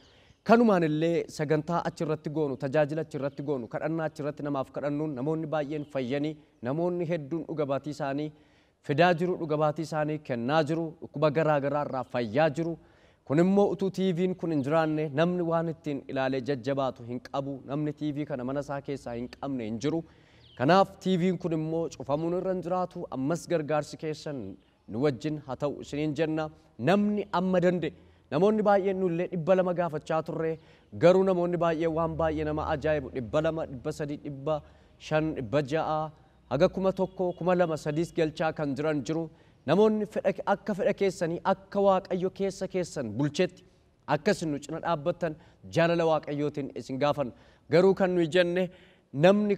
A: Kanumaan illee sagantaa achirratti goonu, tajaajila achirratti goonu, kadhannaa achirratti namaaf kadhannuun namoonni baay'een fayyanii, namoonni hedduun dhuga baatii isaanii fidaa jiru, dhuga baatii isaanii kennaa jiru, dhukkuba garaa garaa irraa fayyaa jiru. Kun immoo utuu TV'n kun hin jiraanne namni waan ittiin ilaalee jajjabaatu hin qabu. Namni TV kana mana isaa keessaa hin qabne hin jiru. Kanaaf TV'n kun immoo cufamuun irra hin jiraatu. Ammas gargaarsi keessan nu wajjin haa ta'u isiniin jenna. Namni amma danda'e, namoonni baay'een nullee 200 gaafachaa turre, garuu namoonni baay'een waan baay'ee nama ajaa'ibu 200, 300, 500, 600 haga 1000, 2000, 3 galchaa kan jiran jiru. Namoonni akka fedha keessanii akka Waaqayyo keessa keessan bulchetti akkasin nu cina dhaabbattan jaalala Waaqayyootiin isin gaafanna. Garuu kan nuyi jenne namni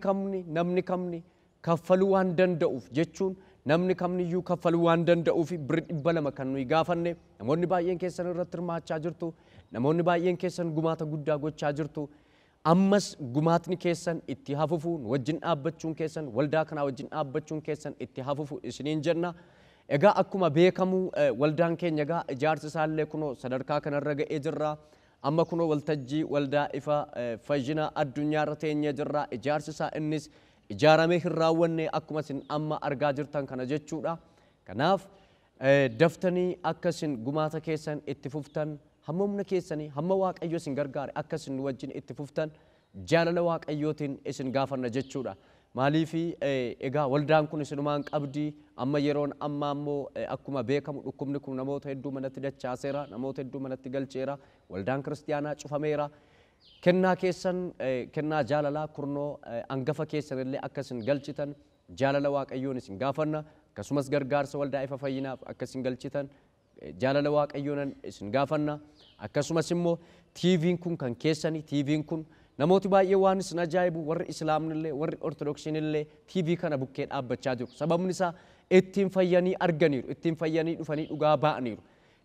A: kamni kaffaluu waan danda'uuf jechuun namni kamniyyuu kaffaluu waan danda'uuf birri 200 kan nuyi gaafanne. Namoonni baay'een keessan irratti hirmaachaa jirtu. Namoonni baay'een keessan gumaata guddaa gochaa jirtu. Ammas gumaatni keessan itti hafufu, nu wajjin dhaabbachuun keessan, waldaa kanaa wajjin dhaabbachuun keessan itti hafufu isiniin jenna. Egaa akkuma beekamu waldaan keenya egaa ijaarsi isaallee kunoo sadarkaa kanarra ga'ee jirra. Amma kunoo waltajjii waldaa ifa fayyinaa addunyaarra teenyee jirra. Ijaarsi isaa innis ijaaramee hin raawwanne akkuma isin amma argaa jirtan kana jechuudha. Kanaaf daftanii akka isin gumaata keessan itti fuftan, hamma humna keessanii, hamma Waaqayyo isin gargaare akka isin nu wajjin itti fuftan jaalala Waaqayyootiin isin gaafanna jechuudha. Maaliifi egaa waldaan kun isinumaan qabdi. Amma yeroon ammaa immoo akkuma beekamu dhukkubni kun namoota hedduu manatti dachaaseera, namoota hedduu manatti galcheera, waldaan kiristiyaanaa cufameera. Kennaa keessan, kennaa jaalalaa kurnoo angafa keessan illee akka isin galchitan jaalala Waaqayyoon isin gaafanna. akkasumas gargaarsa waldaa Ifa Fayyinaaf akka isin galchitan jaalala Waaqayyoon isin gaafanna. Akkasumas immoo TV'n kun kan keessanii, TV'n kun namooti baay'ee waan isin ajaa'ibu warri Islaamnillee warri Ortodoksiinillee TV kana bukkee dhaabbachaa jiru. Sababni isaa ittiin fayyanii arganiiru, ittiin fayyanii dhufanii dhugaa ba'aniiru.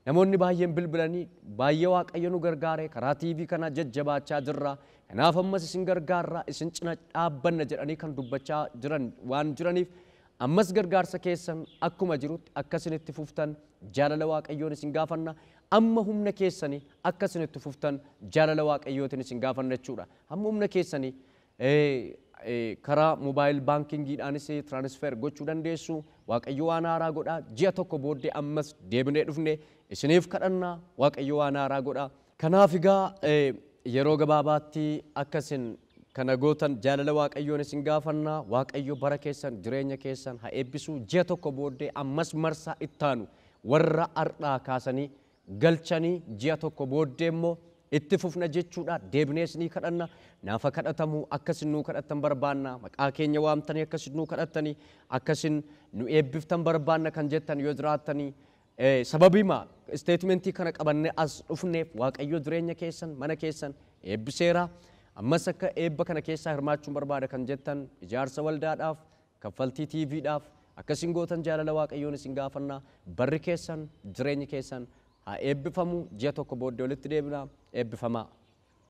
A: Namoonni baay'een bilbilanii baay'ee Waaqayyo nu gargaare karaa TV kana jajjabaachaa jirra. Kanaaf ammas isin gargaarra, isin cina dhaabbanna jedhanii kan dubbachaa jiran waan jiraniif ammas gargaarsa keessan akkuma jirutti akka isin itti fuftan jaalala Waaqayyoon isin gaafanna. Amma humna keessanii akka isin itti fuftan jaalala Waaqayyootiin isin gaafanna jechuudha. Amma humna keessanii karaa moobaayil baankingiidhaanis tiraansfer gochuu dandeessu. Waaqayyo waan haaraa godha. Ji'a tokko booddee ammas deebinee dhufne isiniif kadhanna. Waaqayyo waan haaraa godha. Kanaaf egaa yeroo gabaabaatti akka isin kana gootan jaalala Waaqayyoon isin gaafanna. Waaqayyo bara keessan jireenya keessan haa eebbisu. Ji'a tokko booddee ammas marsaa ittaanu warra har'aa kaasanii galchanii ji'a tokko booddee immoo itti fufna jechuudha. Deebinee isinii kadhanna. Naafa kadhatamu akka isin nuu kadhattan barbaanna. Maqaa keenya waamtanii akka isin nuu kadhattanii akka isin nu eebbiftan barbaanna kan jettan yoo jiraattanii sababiima isteetimentii kana qabannee as dhufneef Waaqayyo jireenya keessan mana keessan eebbiseera. Ammas akka eebba kana keessaa hirmaachuun barbaada kan jettan ijaarsa waldaadhaaf, kaffaltii TVdhaaf akka isin gootan jaalala Waaqayyoon isin gaafanna. Barri keessan jireenyi keessan haa eebbifamu. Ji'a tokko booddee walitti deebina. Eebbifamaa.